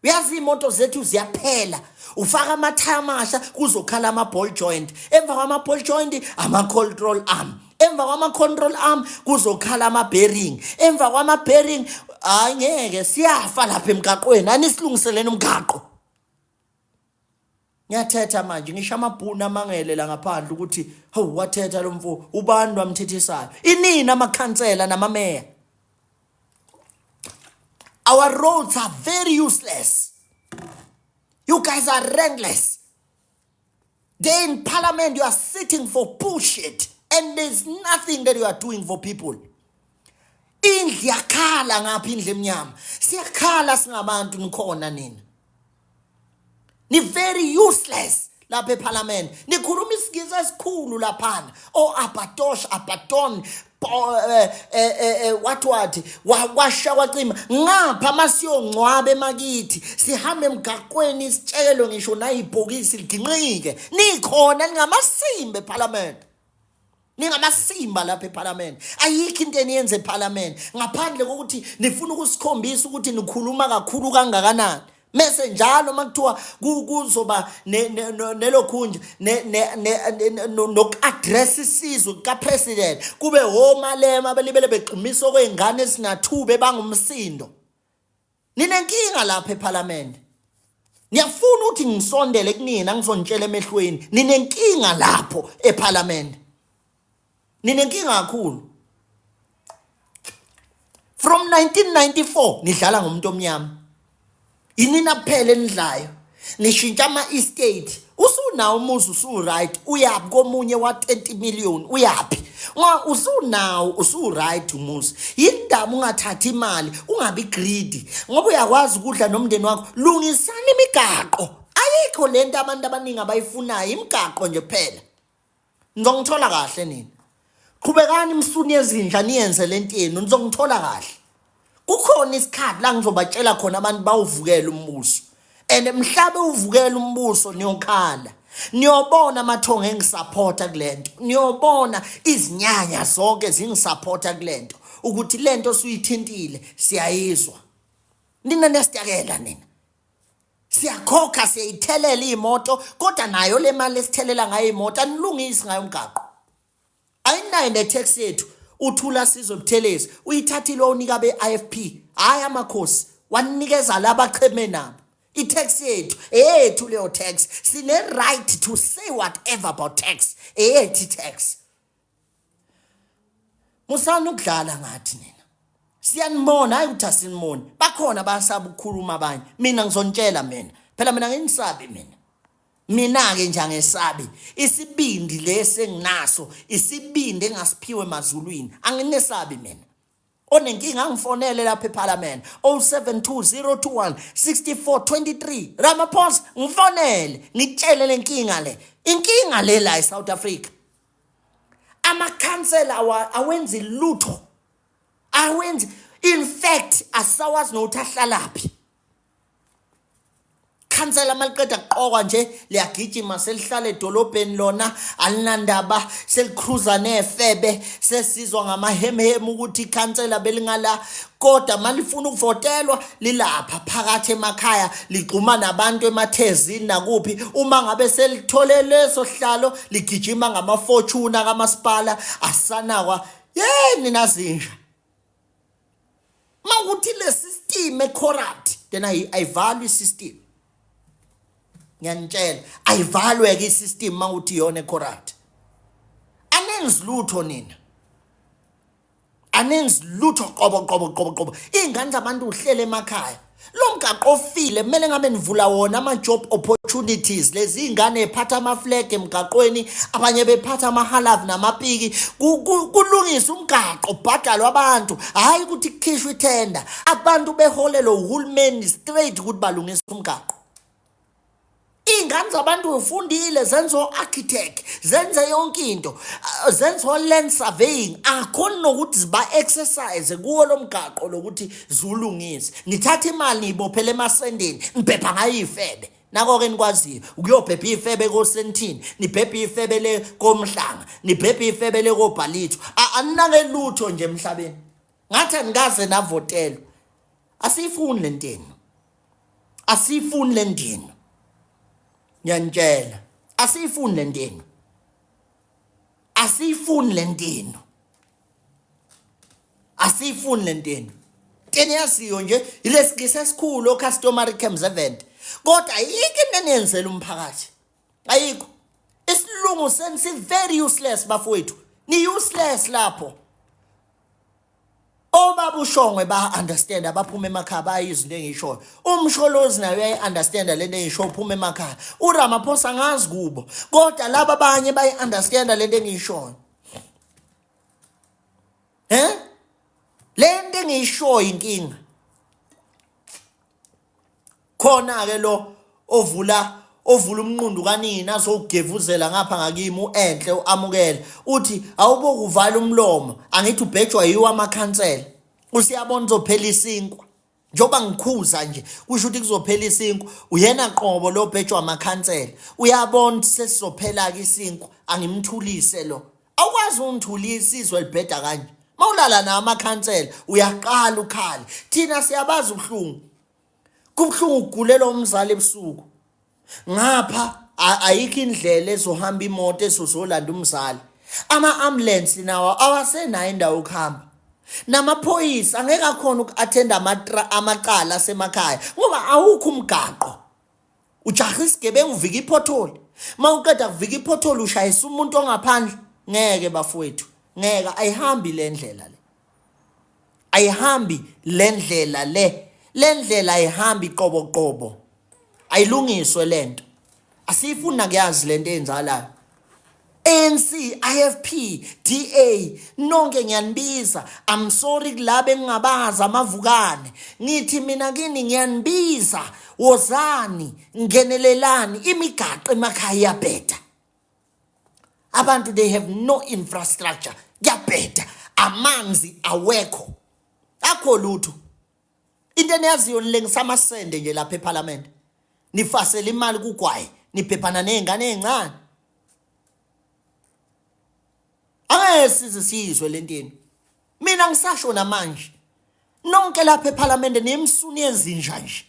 uyazi iy'moto zethu ziyaphela ufaka amathaya amasha kuzokhala ama-ball joint emva kwama-ball joint ama-control arm. Emva kwama-control arm kuzokhala ama-bearing, emva kwama-bearing, hayi ngeke, siyafa lapha emgaqweni. Anisilungiseleni umgaqo. Ngiyathetha manje, ngisho amabhunu amangele la ngaphandle ukuthi hawu, wathetha lo mfo, ubani wamthethisayo? Inini amakhansela namameya? Our roads are very useless. You guys are reckless. They in parliament, you are sitting for bullshit and there's nothing that you are doing for people. Indlu yakhala ngapha, indlu emnyama, siyakhala singabantu, nikhona nina, ni very useless lapha eParliament. Nikhuluma isingisi esikhulu laphana, o abatosh abaton, what washa kwacima ngapha. Masiyongcwaba emakithi, sihambe emgaqweni, sitshelwe ngisho nayibhokisi liginqike, nikhona ningamasimba eParliament, ningamasimba lapha eParliament. Ayikho into eniyenze eParliament ngaphandle kokuthi nifuna ukusikhombisa ukuthi nikhuluma kakhulu kangakanani. Mese njalo makuthiwa kuzoba nelokhunja noku-address isizwe kukapresident, kube oMalema belibele begxumisa okwey'ngane esinathuba ebangumsindo. Ninenkinga lapha eParliament. Ngiyafuna ukuthi ngisondele kunina, ngizonitshela emehlweni, ninenkinga lapho eParliament, ninenkinga kakhulu. From 1994 nidlala ngomuntu omnyama, inina kuphela enidlayo. Nishintsha ama-estate, usunawo umuzi, usu-right, uyaphi komunye wa-30 million? Uyaphi? Usunawo, usu-right umuzi, yindaba ungathathi imali, ungabi greedy, ngoba uyakwazi ukudla nomndeni wakho? Lungisani imigaqo. Ayikho lento abantu abaningi abayifunayo, imigaqo nje kuphela. Nizongithola kahle nina. Qhubekani imsuni yezinja, niyenze lento yenu, nizongithola kahle. Kukhona isikhathi la ngizobatshela khona abantu bawuvukela umbuso, and mhlabe uvukela umbuso, niyokhala, niyobona amathongo engisupporta kulento, niyobona izinyanya zonke zingisupporta kulento, ukuthi lento suyithintile siyayizwa. Nina niyasitakela nina. Siyakhokha, siyayithelela iy'moto, kodwa nayo le mali esithelela ngayo iy'moto anilungisi ngayo umgaqo. Ayinayo ne-tax yethu. Uthula Sizwe Buthelezi uyithathile, wawunika be-IFP, hhayi amakhosi, wanikeza laba acheme nabo i-tax yethu, eyethu leyo tax. Sine-right to say whatever about tax, eyethu i-tax. Musani ukudlala ngathi nina. Siyanibona, hayi ukuthi asiniboni. Bakhona bayasaba ukukhuluma abanye, mina ngizonitshela mina phela, mina nginisabi mina. Mina-ke nje angesabi. Isibindi lesi enginaso, isibindi engasiphiwe emazulwini. Anginesabi mina. Onenkinga angifonele lapha eParliament, 072 021 6423. Ramaphosa, ngifonele, ngitshele lenkinga le, inkinga le la eSouth Africa. Amakhansela awenzi lutho, awenzi. In fact, asawazi nokuthi ahlalaphi. Khansela maliqeda kuqokwa nje, liyagijima, selihlala edolobheni lona, alinandaba, selikhruza nefebe. Sesizwa ngamahemhemu ukuthi ikhansela belingala, kodwa malifuna ukuvotelwa lilapha phakathi emakhaya, ligxuma nabantu emathezini nakuphi. Uma ngabe selithole leso sihlalo, ligijima ngama-Fortuner kamasipala, asanakwa. Yeni nazinja, mawukuthi le system e-corrupt, then ayivalwe i-system. Ngiyanitshela, ayivalwe-ke i-system mawukuthi iyona e-corrupt. Anenzi lutho nina, anenzi lutho, qobo qobo qobo qobo. Iy'ngane zabantu uhlele emakhaya, lo mgaqo ofile, kumele ngabe nivula wona ama-job opportunities. Lezi iy'ngane ephatha ama-flag emgaqweni, abanye bephatha amahalavu namapiki, kulungiswe umgaqo, kubhadalwe abantu, hhayi ukuthi kukhishwe ithenda, abantu beholelwe uhulumeni straight ukuthi balungise umgaqo. Iy'ngane zabantu ufundile, zenze o-architect, zenze yonke into, zenze o-land surveying, akhoni nokuthi ziba-exercise kuwo lo mgaqo lokuthi ziwulungise. Nithatha imali, niyibophele emasendeni, nibhebha ngayo iy'febe. Nako-ke nikwaziyo ukuyobhebha iy'febe koSentini, nibhebhe iy'febe le koMhlanga, nibhebhe iy'febe le koBhalitho. Aninake lutho nje emhlabeni, ngathi anikaze navotelwa. Asiyifuni le ntenu, asiyifuni le ndini. Ngiyanitshela, asiyifuni le ndini. Asiyifuni lentino. Asiyifuni lentino. Teni yaziyo nje ilesingisi esikhulu o-customary camps event. Kodwa ayikho into eniyenzela umphakathi. Ayikho. Isilungu seni si very useless bafowethu. Ni useless lapho. Obaba uShongwe ba understand abaphuma emakhaya bayizwa into engiyishoyo. UMsholozi naye uyayi understand lento engiyishoyo uphuma emakhaya. URamaphosa angazi kubo. Kodwa laba abanye bayi understand lento engiyishoyo. Eh? Lento engiyishoyo inkinga. Khona ke lo ovula ovula umnqundu kanina azowugevuzela ngapha ngakimi uenhle uamukele uthi awubokuvala umlomo angithi ubhejwa yiwo amakhansela usiyabona uzophela isinkwa njengoba ngikhuza nje kusho ukuthi kuzophela isinkwa uyena qobo lo bhejwa amakhansela uyabona ukuthi sesizophela ke isinkwa angimthulise lo awukwazi ungithulisa izwe libheda kanje mawulala nawo amakhansela uyaqala ukhale thina siyabazi ubuhlungu kubuhlungu ukugulelwa umzali ebusuku ngapha ayikho indlela ezohamba imoto esozolanda umzali ama-ambulance nawo awasenayo indawo yokuhamba namaphoyisa angeke akhona uku-athenda amacala asemakhaya ngoba awukho umgaqo ujaha isigebengu uvika iphotholi uma uqeda kuvika iphotholi ushayisa umuntu ongaphandle ngeke bafowethu ngeke ayihambi le ndlela le ayihambi le ndlela le le ndlela ayihambi qobo qobo ayilungiswe lento asiyifuni nakuyazi lento eyenzakalayo ANC, IFP, DA nonke ngiyanibiza. I'm sorry kulabo engingabazi amavukane. Ngithi mina kini ngiyanibiza. Wozani, ngenelelani imigaqo emakhaya iyabheda. Abantu they have no infrastructure. Kuyabheda. Amanzi awekho. Akho lutho. Into eniyaziyo nilengisa amasende nje lapha eParliament. Nifasela imali kugwayi, nibhebhana nezingane ezincane. Angeke size siyizwe lento yenu. Mina ngisasho namanje. Nonke lapha eParliament nimsuni yezinja nje.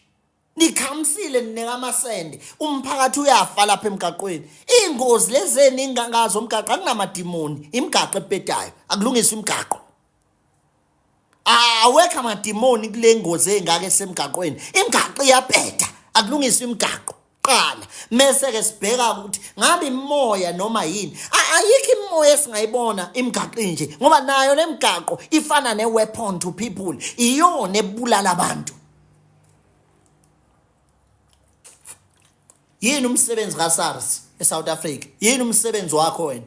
Nikhamisile nineka amasende. Umphakathi uyafa lapha emgaqweni. Ingozi lezeni ingangazo umgaqo akunamadimoni, imigaqo ebhedayo. Akulungiswa imigaqo. Awekho amadimoni kule ngozi engaka esemgaqweni. Imigaqo iyabheda, akulungiswa imigaqo. Qala mese ke sibheka ukuthi ngabe imoya noma yini. Ayikho imoya esingayibona imigaqo nje ngoba nayo lemigaqo ifana ne-weapon to people. Iyona ebulala abantu. Yini umsebenzi kaSARS eSouth Africa? Yini umsebenzi wakho wena?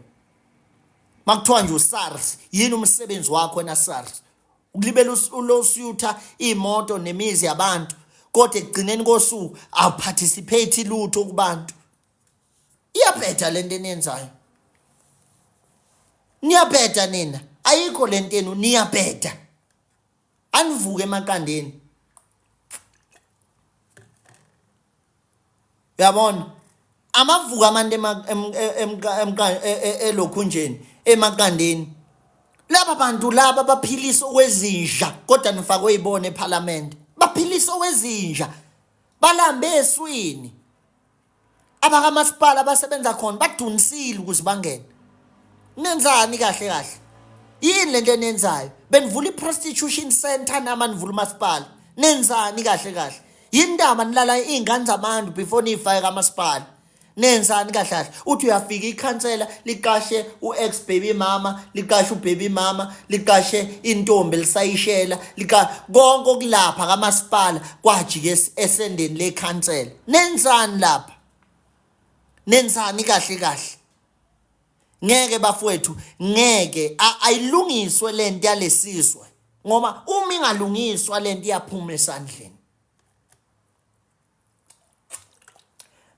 Makuthiwa nje uSARS, yini umsebenzi wakho wena SARS? Ukulibela ulosutha imoto nemizi yabantu kodwa ekugcineni kosuku awuparticipate lutho kubantu. Iyabheda lento eniyenzayo. Niyabheda nina. Ayikho lento yenu niyabheda. Anivuke emaqandeni. Uyabona? Amavuka abantu elokhunjeni emaqandeni. Laba bantu laba baphilisa okwezinja kodwa nifakwe ibona eParliament. Baphilisa okwezinja. Balambe eswini. Abakamasipala abasebenza khona badunisile ukuze bangene. Nenzani kahle kahle? Yini lento eniyenzayo? Benivula i-prostitution center nama nivula umasipala. Nenzani kahle kahle? Yini ndaba nilala iy'ngane zabantu before niyifake kamasipala? Nenzani kahle kahle? Uthi uyafika ikhansela liqashe u-ex baby mama, liqashe u-baby mama, liqashe intombi lisayishela, lika konke okulapha kamasipala kwajika esendeni lekhansela. Nenzani lapha? Nenzani kahle kahle? Ngeke bafowethu, ngeke ayilungiswe lento yalesizwe ngoba uma ingalungiswa lento iyaphuma esandleni.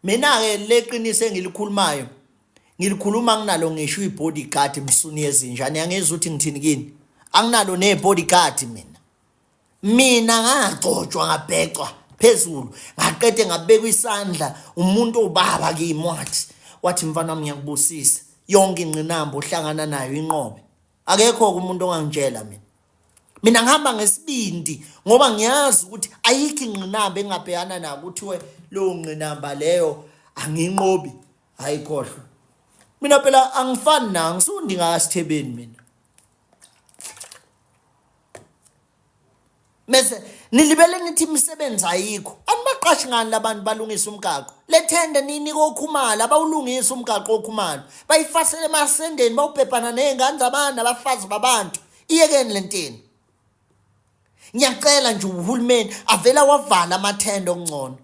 Mina-ke leqiniso engilikhulumayo ngilikhuluma nginalo ngisho i-bodyguard msuni yezinja niyangizwa ukuthi ngithini kini anginalo ne-bodyguard mina mina ngagcotshwa ngabhecwa phezulu ngaqede ngabekwa isandla umuntu obaba kimi wathi wathi mfana wami ngiyakubusisa yonke ingqinamba ohlangana nayo inqobe akekho umuntu ongangitshela mina mina ngihamba ngesibindi ngoba ngiyazi ukuthi ayikho ingqinamba engingabhekana nayo kuthiwe leyo ngqinamba leyo anginqobi hayi khohlwa. Mina phela angifani na ngisundi ngakasithebeni mina. Mese nilibele nithi imisebenzi ayikho. Anibaqashi ngani labantu balungisa umgaqo? Lethende ninika okhumalo abawulungisa umgaqo okhumalo. Bayifasele emasendeni bawubhebhana nezingane zabantu nabafazi babantu. Iyekeni lenteni. Ngiyacela nje uhulumeni avela wavala amathenda okungcono.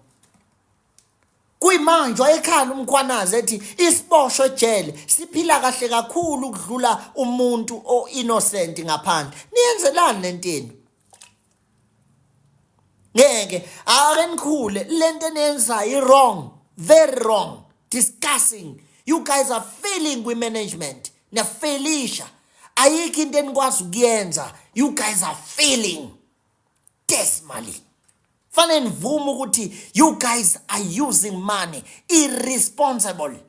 Kuyimanje wayekhala uMkhwanazi ethi isiboshwa ejele siphila kahle kakhulu ukudlula umuntu o-innocent ngaphandle. Niyenzelani lento yenu? Ngeke ake nikhule lento eniyenzayo i-wrong, very wrong, discussing. You guys are failing kwi-management. Niyafelisha. Ayikho into enikwazi ukuyenza. You guys are failing dismally. Fanele nivume ukuthi you guys are using money irresponsible.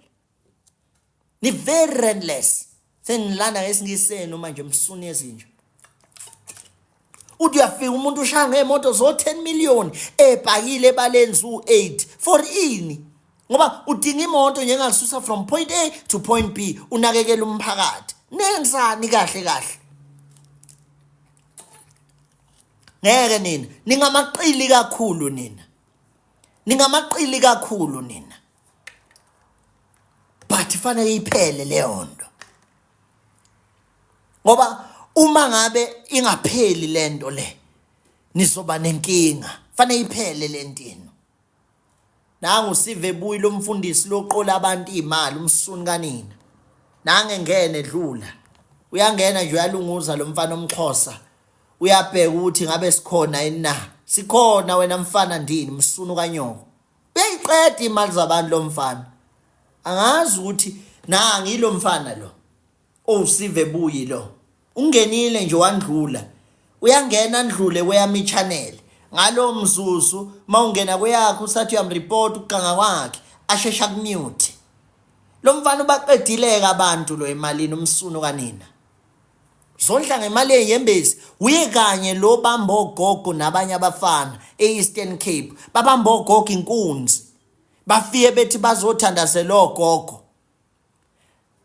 Ni very reckless. Senilanda ngesingisi senu manje msuni ezinja. Uthi uyafika umuntu ushaya ngemoto zo 10 million ebhakile ebaleni zu 8 for ini? Ngoba udinga imoto njengakususa from point A to point B unakekela umphakathi. Nenzani kahle kahle? Ngeke nina ningamaqili kakhulu nina. Ningamaqili kakhulu nina. But fanele iphele leyo nto. Ngoba uma ngabe ingapheli lento le nizoba nenkinga. Fanele iphele lento yenu. Nangu sive buyi lomfundisi loqola abantu imali umsuni kanina. Nange ngene dlula. Uyangena nje uyalunguza lo mfana omxhosa. Uyabheka ukuthi ngabe sikhona yini na. Sikhona wena mfana ndini msunu kanyoko. Uyayiqeda imali zabantu lo mfana. Angazi ukuthi nangi lo mfana lo. Owusive buyi lo. Ungenile nje wandlula. Uyangena ndlule kweyami channel. Ngalo mzuzu mawungena kweyakho usathi uyamreport ukuganga kwakhe ashesha kumute. Lo mfana ubaqedileka abantu lo emalini umsunu kanina. Zondla ngemali yenyembezi uye kanye lo bamba ogogo nabanye abafana e-Eastern Cape babamba ogogo inkunzi bafike bethi bazothandazela ogogo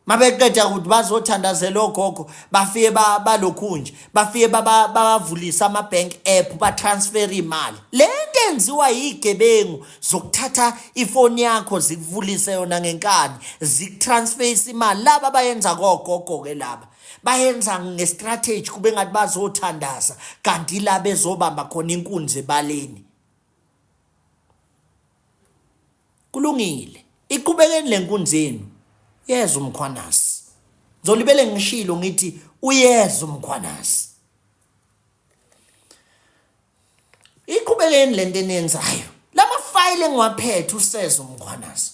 mabeqeda ukuthi bazothandazela ogogo bafike balokhu nje bafike babavulisa ama-bank app batransfer imali le nto enziwa yigebengu zokuthatha ifoni yakho zikuvulise yona ngenkani zikutransferise imali laba bayenza kogogo-ke laba bayenza ngestrategy kube ngathi bazothandaza kanti la bezobamba khona inkunzi ebaleni Kulungile. Iqhubekeni lenkunzi yenu. Yeza uMkhwanazi. Ngizolibele ngishilo ngithi uyeza uMkhwanazi. Iqhubekeni lento eniyenzayo. Lama file engiwaphethe useza uMkhwanazi.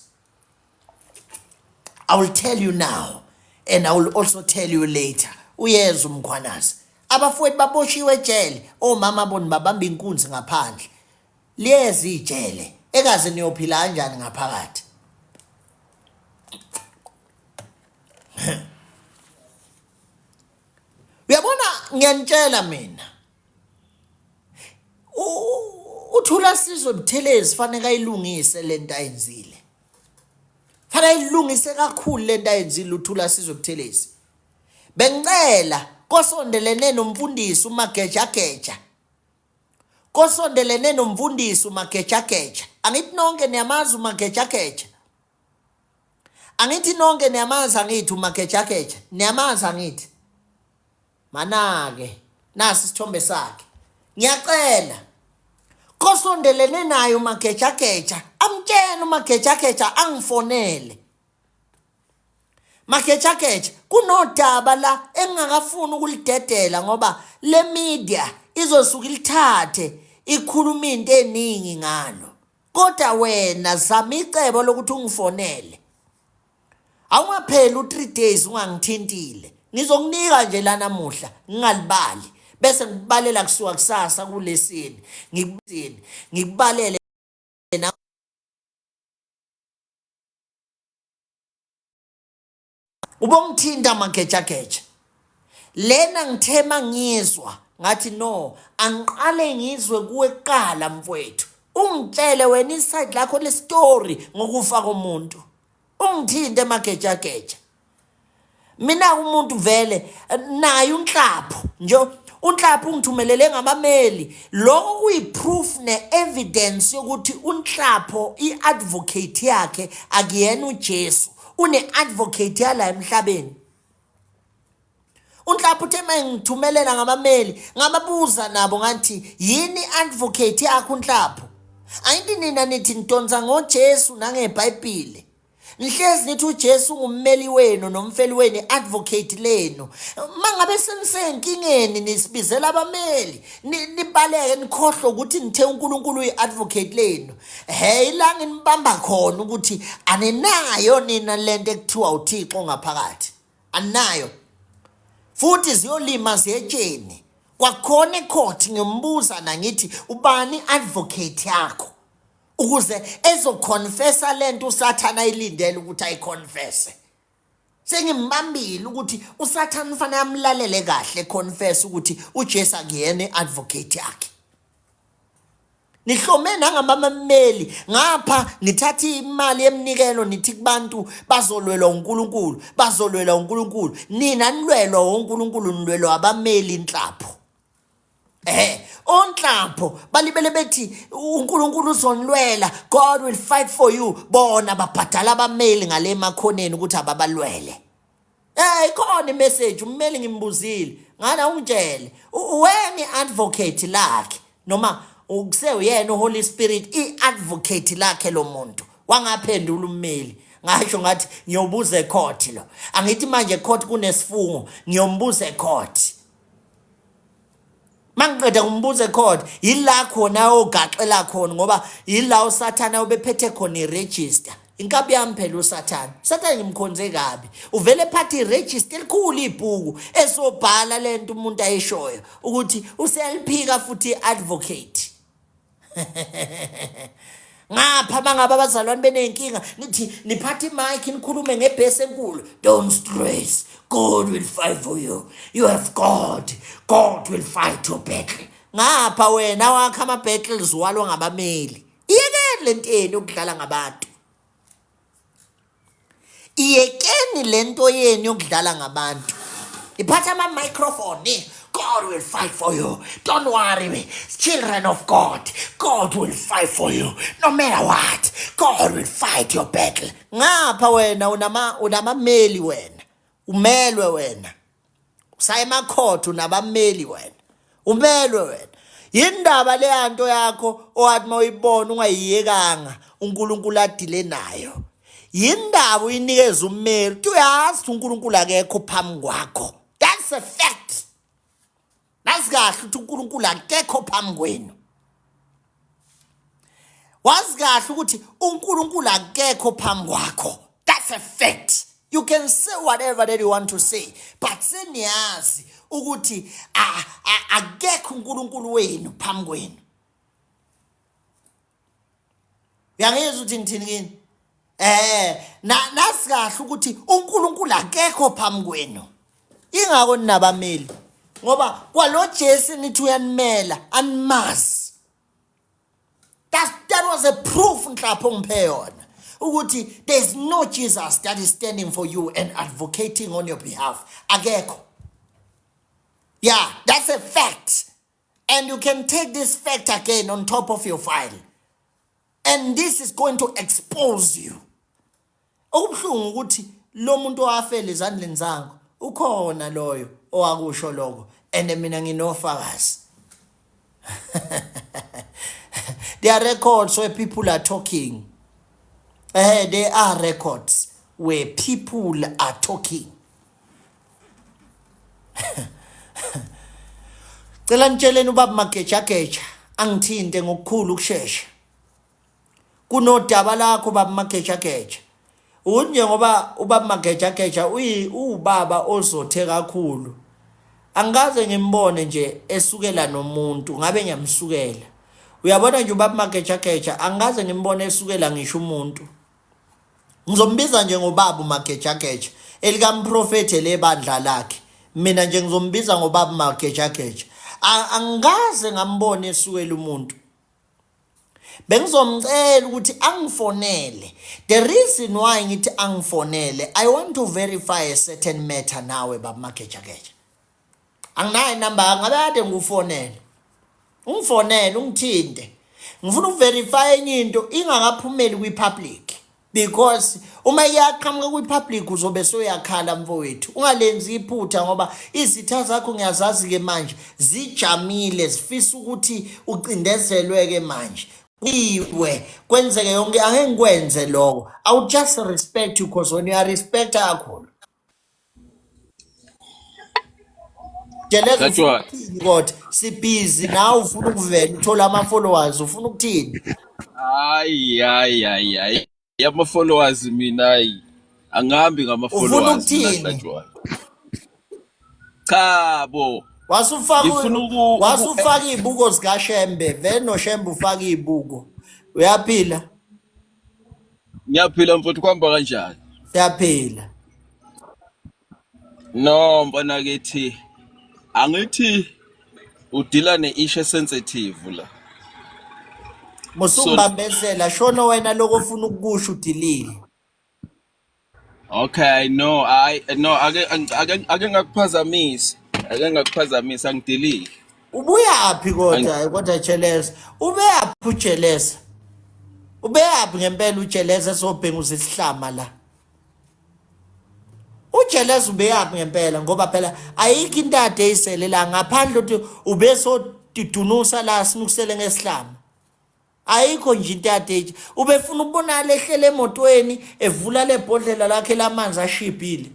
I will tell you now and I will also tell you later. Uyeza uMkhwanazi. Abafowethu baboshiwe ejele, omama bona babamba inkunzi ngaphandle. Liyeza ijele ekaze niyophila kanjani ngaphakathi. Uyabona ngiyanitshela mina. Uthula Sizwe Buthelezi fanele ayilungise lento ayenzile. Fanele ayilungise kakhulu lento ayenzile uThula Sizwe Buthelezi. Bengicela kosondelene nomfundisi uMagejageja kosondelene nomfundisi uMagejageja. Angithi nonke niyamazi uMagejageja. Angithi nonke niyamazi angithi uMagejageja. Niyamazi angithi. Manake nasi isithombe sakhe. Ngiyacela kosondelene naye uMagejageja amtshene uMagejageja angifonele. Magejageja kunodaba la engingakafuni ukulidedela ngoba le media izosuka ilithathe ikhuluma into eningi ngalo. Kodwa wena zama icebo lokuthi ungifonele. Awungapheli u-3 days ungangithintile. Ngizokunika nje la namuhla ngingalibali bese ngikubalela kusuka kusasa kulesini. Ngikubalele ngikubalele na Ubongithinta magejageja. Lena ngithe mangizwa ngathi no angiqale ngizwe kuwe kuqala mfwethu. Ungitshele wena inside lakho le story ngokufa komuntu. Ungithinte magejageja. Mina umuntu vele naye unhlapho nje unhlapho ungithumelele ngabameli lokho kuyi-proof ne-evidence yokuthi unhlapho i-advocate yakhe akuyena uJesu une-advocate yala emhlabeni unhlapho uthe uma ngithumelela ngabameli ngababuza nabo ngathi yini i-advocate yakho unhlapho angithi nina nithi nidonsa ngoJesu nangeBhayibheli Nihlezi nithi uJesu ungummeli wenu nomfeli wenu advocate lenu. Mangabe senisenkingeni nisibizela abameli, nibaleke nikhohlwe ukuthi nithe uNkulunkulu uyi-advocate lenu. Hey la nginibamba khona ukuthi aninayo nina lento ekuthiwa uThixo ngaphakathi. Aninayo. Futhi ziyolima ziyetsheni. Kwakhona ecourt ngiyombuza nangithi ubani advocate yakho? Ukuze ezoconfessa lento uSathana ayilindele ukuthi ayiconfesse. Sengimbambile ukuthi uSathana ufanele amlalele kahle confess ukuthi uJesu akuyena iadvocate yakhe. Nihlome nangamameli ngapha nithatha imali yeminikelo nithi kubantu bazolwelwa uNkulunkulu, bazolwelwa uNkulunkulu. Nina nilwelwa uNkulunkulu nilwelwa abameli inhlapho. Eh, onhlapho balibele bethi uNkulunkulu uzonilwela, God will fight for you. Bona babhadala abameli ngale emakhoneni ukuthi ababalwele. Eh, ikhona imessage ummeli ngimbuzile. Ngana ungitshele, uwena iadvocate lakhe noma kusewuyena uHoly Spirit iadvocate lakhe lo muntu. Wangaphendula ummeli. Ngasho ngathi ngiyobuza ecourt lo. Angithi manje ecourt kunesifungo, ngiyombuza ecourt. Mangiqeda ngumbuzo ecourt yila khona ogaxela khona ngoba yila uSathana ubephethe khona iregister. Inkabi yami phela uSathana. uSathana ngimkhonze kabi. Uvele ephathe iregister elikhulu ibhuku esobhala lento umuntu ayishoyo ukuthi useyaliphika futhi advocate. Ngapha mangabe abazalwane benenkinga nithi niphathe imic nikhulume ngebhesi enkulu don't stress God will fight for you you have God God will fight your battle ngapha wena wakha ama battles walwa ngabameli iyekeni lento yenu yokudlala ngabantu Iyekeni lento yenu yokudlala ngabantu. Iphatha ama-microphone. God will fight for you. Don't worry, children of God. God will fight for you. No matter what, God will fight your battle. Ngapha wena unama unamameli wena. Umelwe wena. Usaya emakhotho unabameli wena. Umelwe wena. Yindaba leyanto yakho owathi mawuyibona ungayiyekanga uNkulunkulu adile nayo. Yindaba uyinikeza ummeli. Uthi uyazi uNkulunkulu akekho phambi kwakho. That's a fact. Nazi kahle ukuthi uNkulunkulu akekho phambi kwenu. Wazi kahle ukuthi uNkulunkulu akekho phambi kwakho. That's a fact. You can say whatever that you want to say, but seniyazi ukuthi akekho uNkulunkulu wenu phambi kwenu. Uyangizwa ukuthi ngithini kini? Eh, na nazi kahle ukuthi uNkulunkulu akekho phambi kwenu. Ingakho ninabameli. Ngoba kwalo Jesu nithi uyanimela, animazi. That was a proof nhlapho ngiphe yona ukuthi there is no Jesus that is standing for you and advocating on your behalf. Akekho. Yeah, that's a fact. And you can take this fact again on top of your file. And this is going to expose you. Okubuhlungu ukuthi lo muntu owafela ezandleni zakho ukhona loyo owakusho lokho and mina nginofakazi. There are records where people are talking. Eh, there are records where people are talking. Cela nitsheleni ubaba Magejageja angithinte ngokukhulu ukushesha. Kunodaba lakho baba Magejageja. Ukuthi nje ngoba ubaba Magejageja uyi uwubaba ozothe kakhulu. Angikaze ngimbone nje esukela nomuntu ngabe ngiyamsukela. Uyabona nje ubaba Magejageja angikaze ngimbone esukela ngisho umuntu. Ngizombiza nje ngobaba uMagejageja elikamprofethi lebandla lakhe. Mina nje ngizombiza ngobaba uMagejageja. Angikaze ngambona esukela umuntu. Bengizomcela ukuthi angifonele. The reason why ngithi angifonele, I want to verify a certain matter nawe baba Magejageja. Anginayo inamba ngabe kade ngikufonele. Ungifonele ungithinte. Ngifuna ukuverify enye into ingakaphumeli kwi-public. Because uma iyaqhamuka kwi-public uzobe soyakhala mfowethu. Ungalenzi iphutha ngoba izitha zakho ngiyazazi ke manje zijamile zifisa ukuthi ucindezelwe ke manje. Iwe kwenzeke yonke angeke ngikwenze lokho. I would just respect you because when you are respect kakhulu. Jeleza ufuna Hlatshwayo. ukuthini kodwa sibhizi nawe ufuna ukuvela uthola ama-followers ufuna ukuthini Hayi hayi hayi hayi. Ama followers mina hayi. Angihambi ngama ufuna followers mina ukuthini Hlatshwayo. Cha bo. wasufaka Ngifuna uku uku wasufaka iy'buko zikashembe vele noshembe ufaka iy'buko uyaphila ngiyaphila mfowethu kuhamba kanjani? siyaphila No mfana kithi angithi udila ne-issue sensitive la. So musungibambezela shono wena lokho ofuna ukukusho udilile okay no I no ake ake ake ngakuphazamisa. Ake ngakuphazamisa angidilile. Ubuyaphi kodwa kodwa Jeleza? Ubeyaphi uJeleza? Ubeyaphi ngempela uJeleza sobhenguza isihlama la? uJeleza ubeyaphi ngempela ngoba phela ayikho into ade eyisele la ngaphandle ukuthi ubesodunusa la sinukusele ngesihlama. Ayikho nje into ade ubefuna ukubonakala ehlele emotweni evula lebhodlela lakhe lamanzi ashibhile.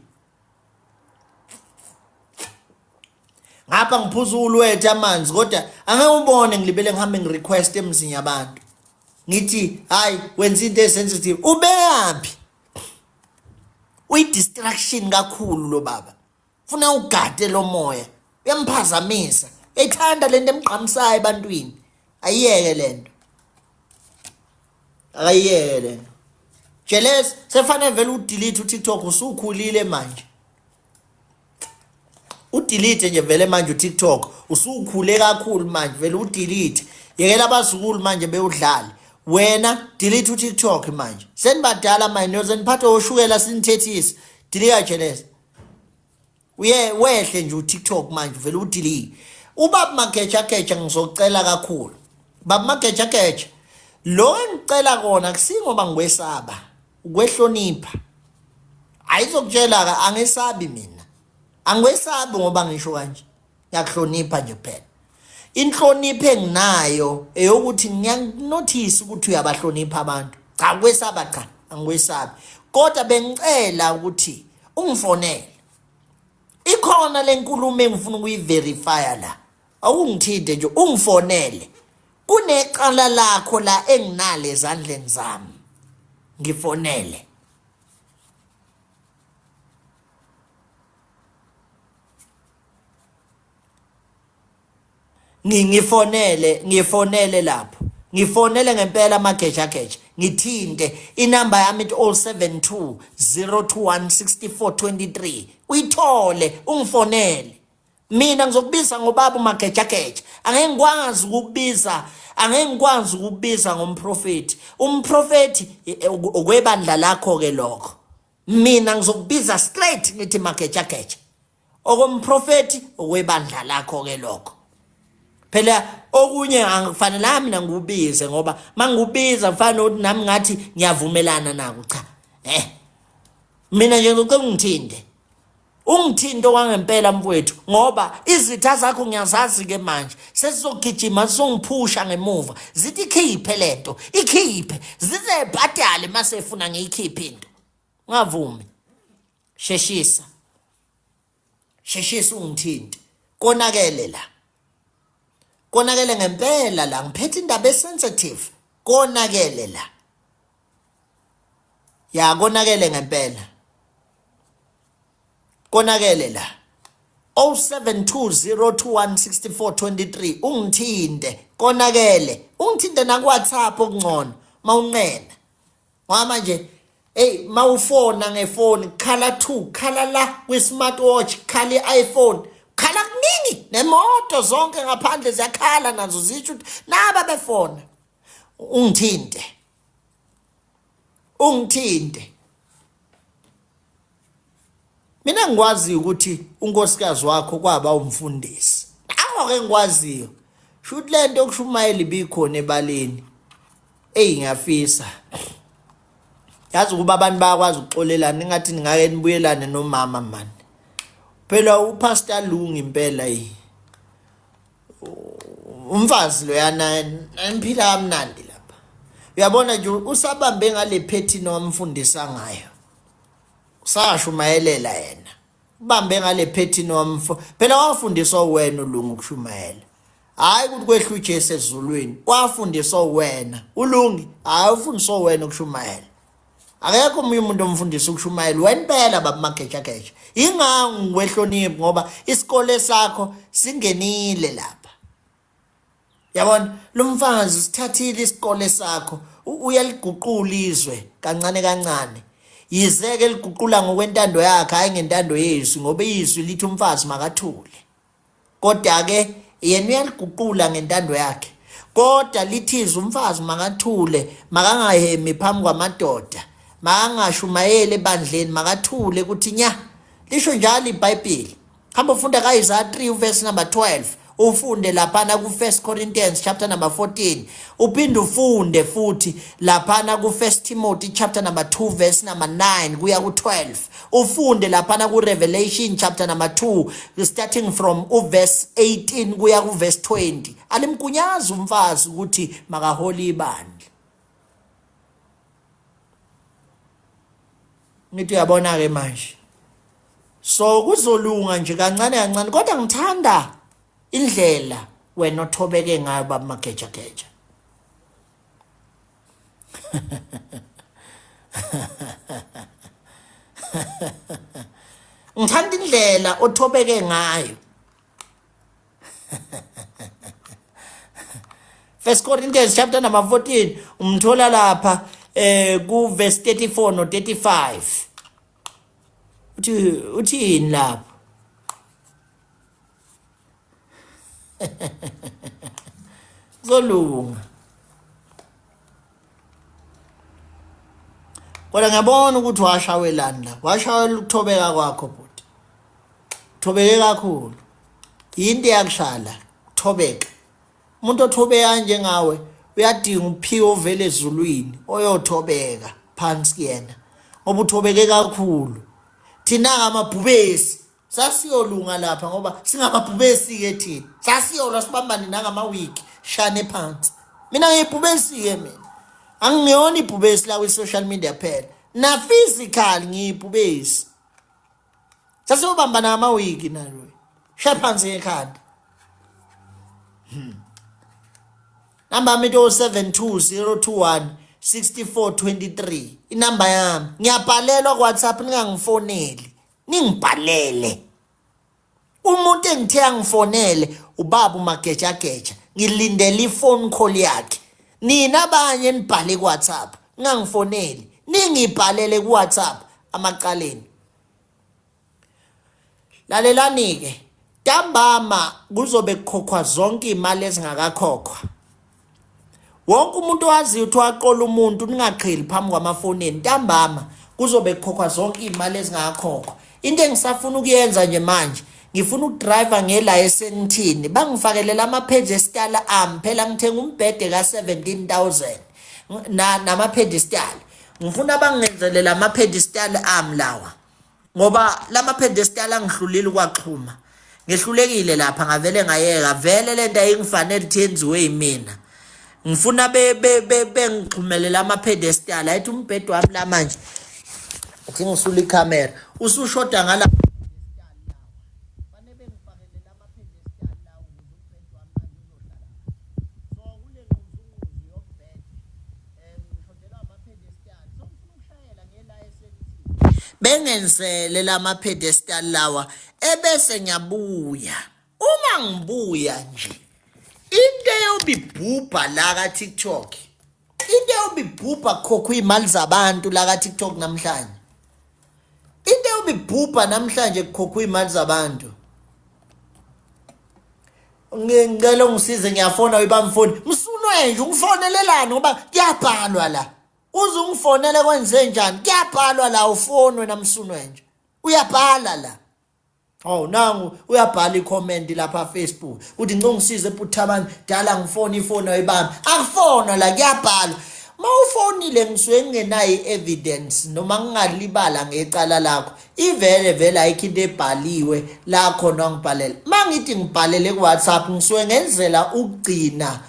Ngapha ngiphuza ulwethe amanzi kodwa angeke ubone ngilibele ngihambe ngirequest emzini yabantu. Ngithi hayi wenza into esensitive. Ubeyaphi? Uyi-distraction kakhulu lo baba. Funa ugade lo moya. Uyamphazamisa. Uyayithanda lento emgqamisayo ebantwini. Ayiyeke lento. Akayiyeke lento. Jealous sefanele vele udelete uTikTok usukhulile manje. Udelete nje vele manje uTikTok usukhule kakhulu manje vele udelete. Yekela abazukulu manje bewudlale. Wena delete uTikTok manje. Senibadala manje niyoze niphathwe oshukela sinithethise. Delete Jealous. Uye wehle nje uTikTok manje vele udelete. Ubaba Mageja Geja ngizocela kakhulu. Baba Mageja Geja lo engicela kona kusingoba ngikwesaba ukwehlonipha. Ayizokutshela ke angesabi mina. Angikwesabi ngoba ngisho kanje. Ngiyakuhlonipha nje kuphela. Inhlonipho enginayo eyokuthi ngiyakunothisa ukuthi uyabahlonipha abantu. Cha kwesaba cha angikwesabi. Kodwa bengicela ukuthi ungifonele. Ikhona lenkulumo engifuna ukuyiverifya la. Awungithinte nje ungifonele. Kunecala lakho la enginale ezandleni zami. Ngifonele. Ngifonele ngifonele lapho ngifonele ngempela amagejageja ngithinte inamba yami ithi 072 021 6423 uyithole ungifonele mina ngizokubiza ngobaba umagejageja angeke ngikwazi ukukubiza angeke ngikwazi ukukubiza ngomprofeti umprofeti okwebandla lakho ke lokho mina ngizokubiza straight ngithi magejageja okomprofeti okwebandla lakho ke lokho phela okunye angikufanelanga mina ngikubize ngoba mangubiza mfana ukuthi nami ngathi ngiyavumelana nako cha eh mina nje ngicela ungithinte ungithinte okwangempela mfowethu ngoba izitha zakho ngiyazazi ke manje sesizogijima sizongiphusha ngemuva zithi ikhiphe lento ikhiphe zizebhadale mase efuna ngiyikhiphe into ungavumi sheshisa sheshisa ungithinte konakele la konakele ngempela la ngiphethe indaba esensitive konakele la ya konakele ngempela konakele la 0720216423 ungithinte konakele ungithinte naku WhatsApp okungcono mawunqena ngoba manje hey mawufona ngefoni khala 2 khala la kwi smartwatch khala i-iPhone khala kuningi nemoto zonke ngaphandle ziyakhala nazo zisho ukuthi naba befona. Ungithinte. Ungithinte. Mina ngikwazi ukuthi unkosikazi wakho kwaba umfundisi. Nawo ke ngikwaziyo. Shuthi lento yokushumayela ibikhona ebaleni. Eyi ngiyafisa. Yazi ukuba abantu bayakwazi ukuxolelana ingathi ningake nibuyelane nomama man. Phela uPastor Lungi impela yi. Umfazi loyana niphila kamnandi lapha. Uyabona nje usabambe ngale phethini owamfundisa ngayo. Usashumayelela yena. Ubambe ngale phethini wamfo. Phela wafundiswa wena ulungu ukushumayela. Hayi ukuthi kwehla uJesu ezulwini. Wafundiswa wena. Ulungi, hayi ufundiswa wena ukushumayela. Akekho omunye umuntu omfundisa ukushumayela. Wena impela baba magejageja. Ingangu ngikwehloniphi ngoba isikole sakho singenile lapha. Yabona lo mfazi usithathile isikole sakho uyaliguqula izwe kancane kancane. Yizeke liguqula ngokwentando yakhe hayi ngentando yezwi ngoba izwi lithi umfazi makathule. Kodwa ke yena uyaliguqula ngentando yakhe. Kodwa lithize umfazi makathule makangahemi phambi kwamadoda makangashumayeli ebandleni makathule kuthi nya lisho njalo iBhayibheli. Hamba ufunda ka-Isaya 3 uverse number 12 ufunde laphana ku-1 Corinthians chapter number 14 uphinde ufunde futhi laphana ku-1 Timothy chapter number 2 verse number 9 kuya ku-12 ufunde laphana ku-Revelation chapter number 2 starting from uverse 18 kuya ku-verse 20 alimgunyazi umfazi ukuthi makahole ibandla ngithi uyabona ke manje so kuzolunga nje kancane kancane kodwa ngithanda indlela wena othobeke ngayo baba mageja geja ngithanda indlela othobeke ngayo First Corinthians chapter number 14 umthola lapha eh ku verse 34 no 35 uthi uthini lapho kuzolunga kodwa ngiyabona ukuthi washawelani la washawela ukuthobeka kwakho bhuti Thobeke kakhulu. Yinto eyakushala, thobeka. Umuntu othobeka njengawe uyadinga uphiwe ovela ezulwini oyothobeka phansi kuyena. Ngoba uthobeke kakhulu. Thina ngamabhubesi sasiyolunga lapha ngoba singamabhubesi ke thina. Sasiyolwa sibambane nangamawiki shane phansi. Mina ngiyibhubesi ke mina. Angiyona ibhubesi la kwi social media phela. Na physical ngiyibhubesi. Sasiyobambana amawiki nalo. Shaya phansi ngekhanda. Namba yami into 72021 6423. Inamba yami. Ngiyabhalelwa ku WhatsApp ningangifoneli. Ningibhalele. Umuntu engithe angifonele ubaba umagejageja. Ngilindele ifone call yakhe. Nina abanye nibhale ku WhatsApp. Ningangifoneli. Ningibhalele ku WhatsApp amacaleni. Lalelani-ke, ntambama kuzobe kukhokhwa zonke iy'mali ezingakakhokhwa. Wonke umuntu owaziyo ukuthi waqola umuntu ningaqheli phambi kwamafoni enu. Ntambama kuzobe kukhokhwa zonke iy'mali ezingakakhokhwa. Into engisafuna ukuyenza nje manje ngifuna ukudrive ngela esentini bangifakelele ama-pedestal ami phela ngithenga umbhede ka-17000 nama-pedestal ngifuna bangenzele lama-pedestal ami lawa ngoba lama pedestal angihlulile ukwaxhuma ngehlulekile lapha ngavele ngayeka vele lento ayingifanele ukuthi yenziwe yimina ngifuna bengixhumele lama pedestal ayithi umbhedo wami la manje uthi ngisula ikhamera usushoda ngala bengenzele lama pedestal lawa ebese ngiyabuya uma ngibuya nje into eyobibhubha la ka TikTok into eyobibhubha khokho imali zabantu la ka TikTok namhlanje into eyobibhubha namhlanje kukhokho imali zabantu. Ngicela ungisize ngiyafona uyibamfoni. Msunwe nje ungifonelelani ngoba kuyabhalwa la. Uze ungifonele kwenze njani? Kuyabhalwa la ufoni wena msunwe nje. Uyabhala la. Oh nangu uyabhala i-comment lapha Facebook uthi ngicela ungisize buthabani dala ngifona ifoni ayibambi akufonwa la kuyabhalwa uma ufonile ngisuke ngingenayo i-evidence noma ngingalibala ngecala lakho ivele vele ayikho into ebhaliwe la khona wangibhalela uma ngithi ngibhalele ku-whatsapp ngisuke ngenzela ukugcina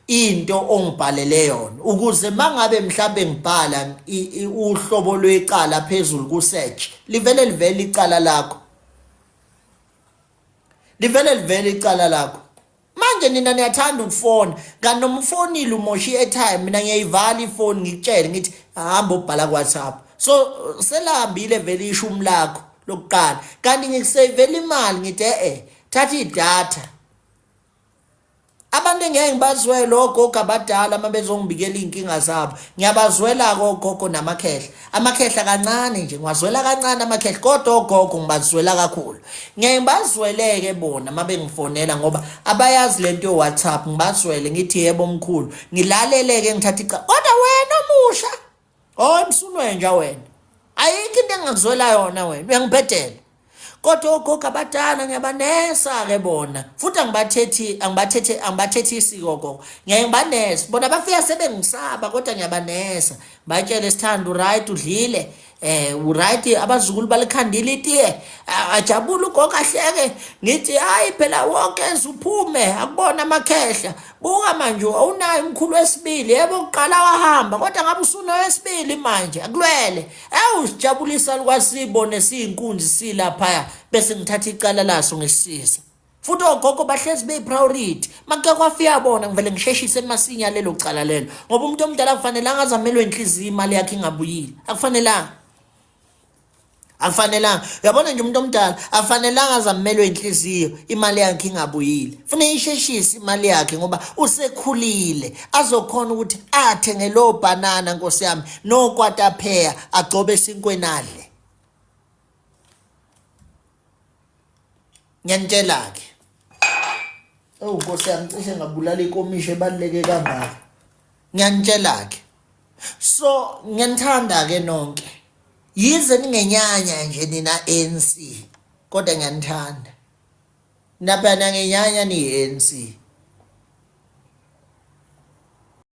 into ongibhalele yona ukuze mangabe mhlambe ngibhala uhlobo lwecala phezulu ku search livele livele icala lakho livele livele icala lakho manje nina niyathanda ukufona kanti noma ufonile umosha i-airtime mina ngiyayivala ifoni ngikutshele ngithi hamba ubhala ku-whatsapp so selahambile vele ishumi lakho lokuqala kanti ngikuseyivela imali ngithi e-e thatha idatha Abantu engeke ngibazwele ogogo abadala uma bezongibikela iy'nkinga zabo. Ngiyabazwela-ke ogogo namakhehla. Amakhehla kancane nje, ngiwazwela kancane amakhehla, kodwa ogogo ngibazwela kakhulu. Ngeke ngibazwele-ke bona uma bengifonela ngoba abayazi le nto yo-WhatsApp, ngibazwele ngithi yebo mkhulu. Ngilalele-ke ngithathe ica, kodwa wena omusha, oh msunwenja wena. Ayikho into engingakuzwela yona wena, uyangibhedela. Kodwa ogogo abadala ngiyabanesa-ke bona futhi angibathethi angibathethe angibathethisi gogo ngiyaye ngibanese bona bafika sebengisaba kodwa ngiyabanesa batshele sithanda uright udlile eh uright abazukulu balikhandile itiye ajabule ugogo ahleke ngithi hayi phela wonke ezuphume akubona amakhehla buka manje awunayo umkhulu wesibili yebo kuqala wahamba kodwa ngabe usunowesibili manje akulwele Awu sijabulisa lwasibone siyinkunzi silaphaya bese ngithatha icala laso ngisisiza. Futhi ogogo bahlezi beyi-priority. Makuke kwafika bona ngivele ngisheshise masinya lelo cala lelo. Ngoba umuntu omdala akufanelanga azamelwe inhliziyo imali yakhe ingabuyile. Akufanelanga. Akufanelanga. Uyabona nje umuntu omdala akufanelanga azamelwe inhliziyo imali yakhe ingabuyile. Funa isheshise imali yakhe ngoba usekhulile azokhona ukuthi athenge lo banana nkosi yami nokwatapheya agcobe esinkweni adle. Ngiyanitshela ke. Oh nkosi yami cishe ngabulala ikomishi ebaluleke kangaka. Ngiyanitshela ke. So ngiyanithanda ke nonke. Yize ningenyanya nje nina ANC kodwa ngiyanithanda. Naphana ngenyanya ni ANC.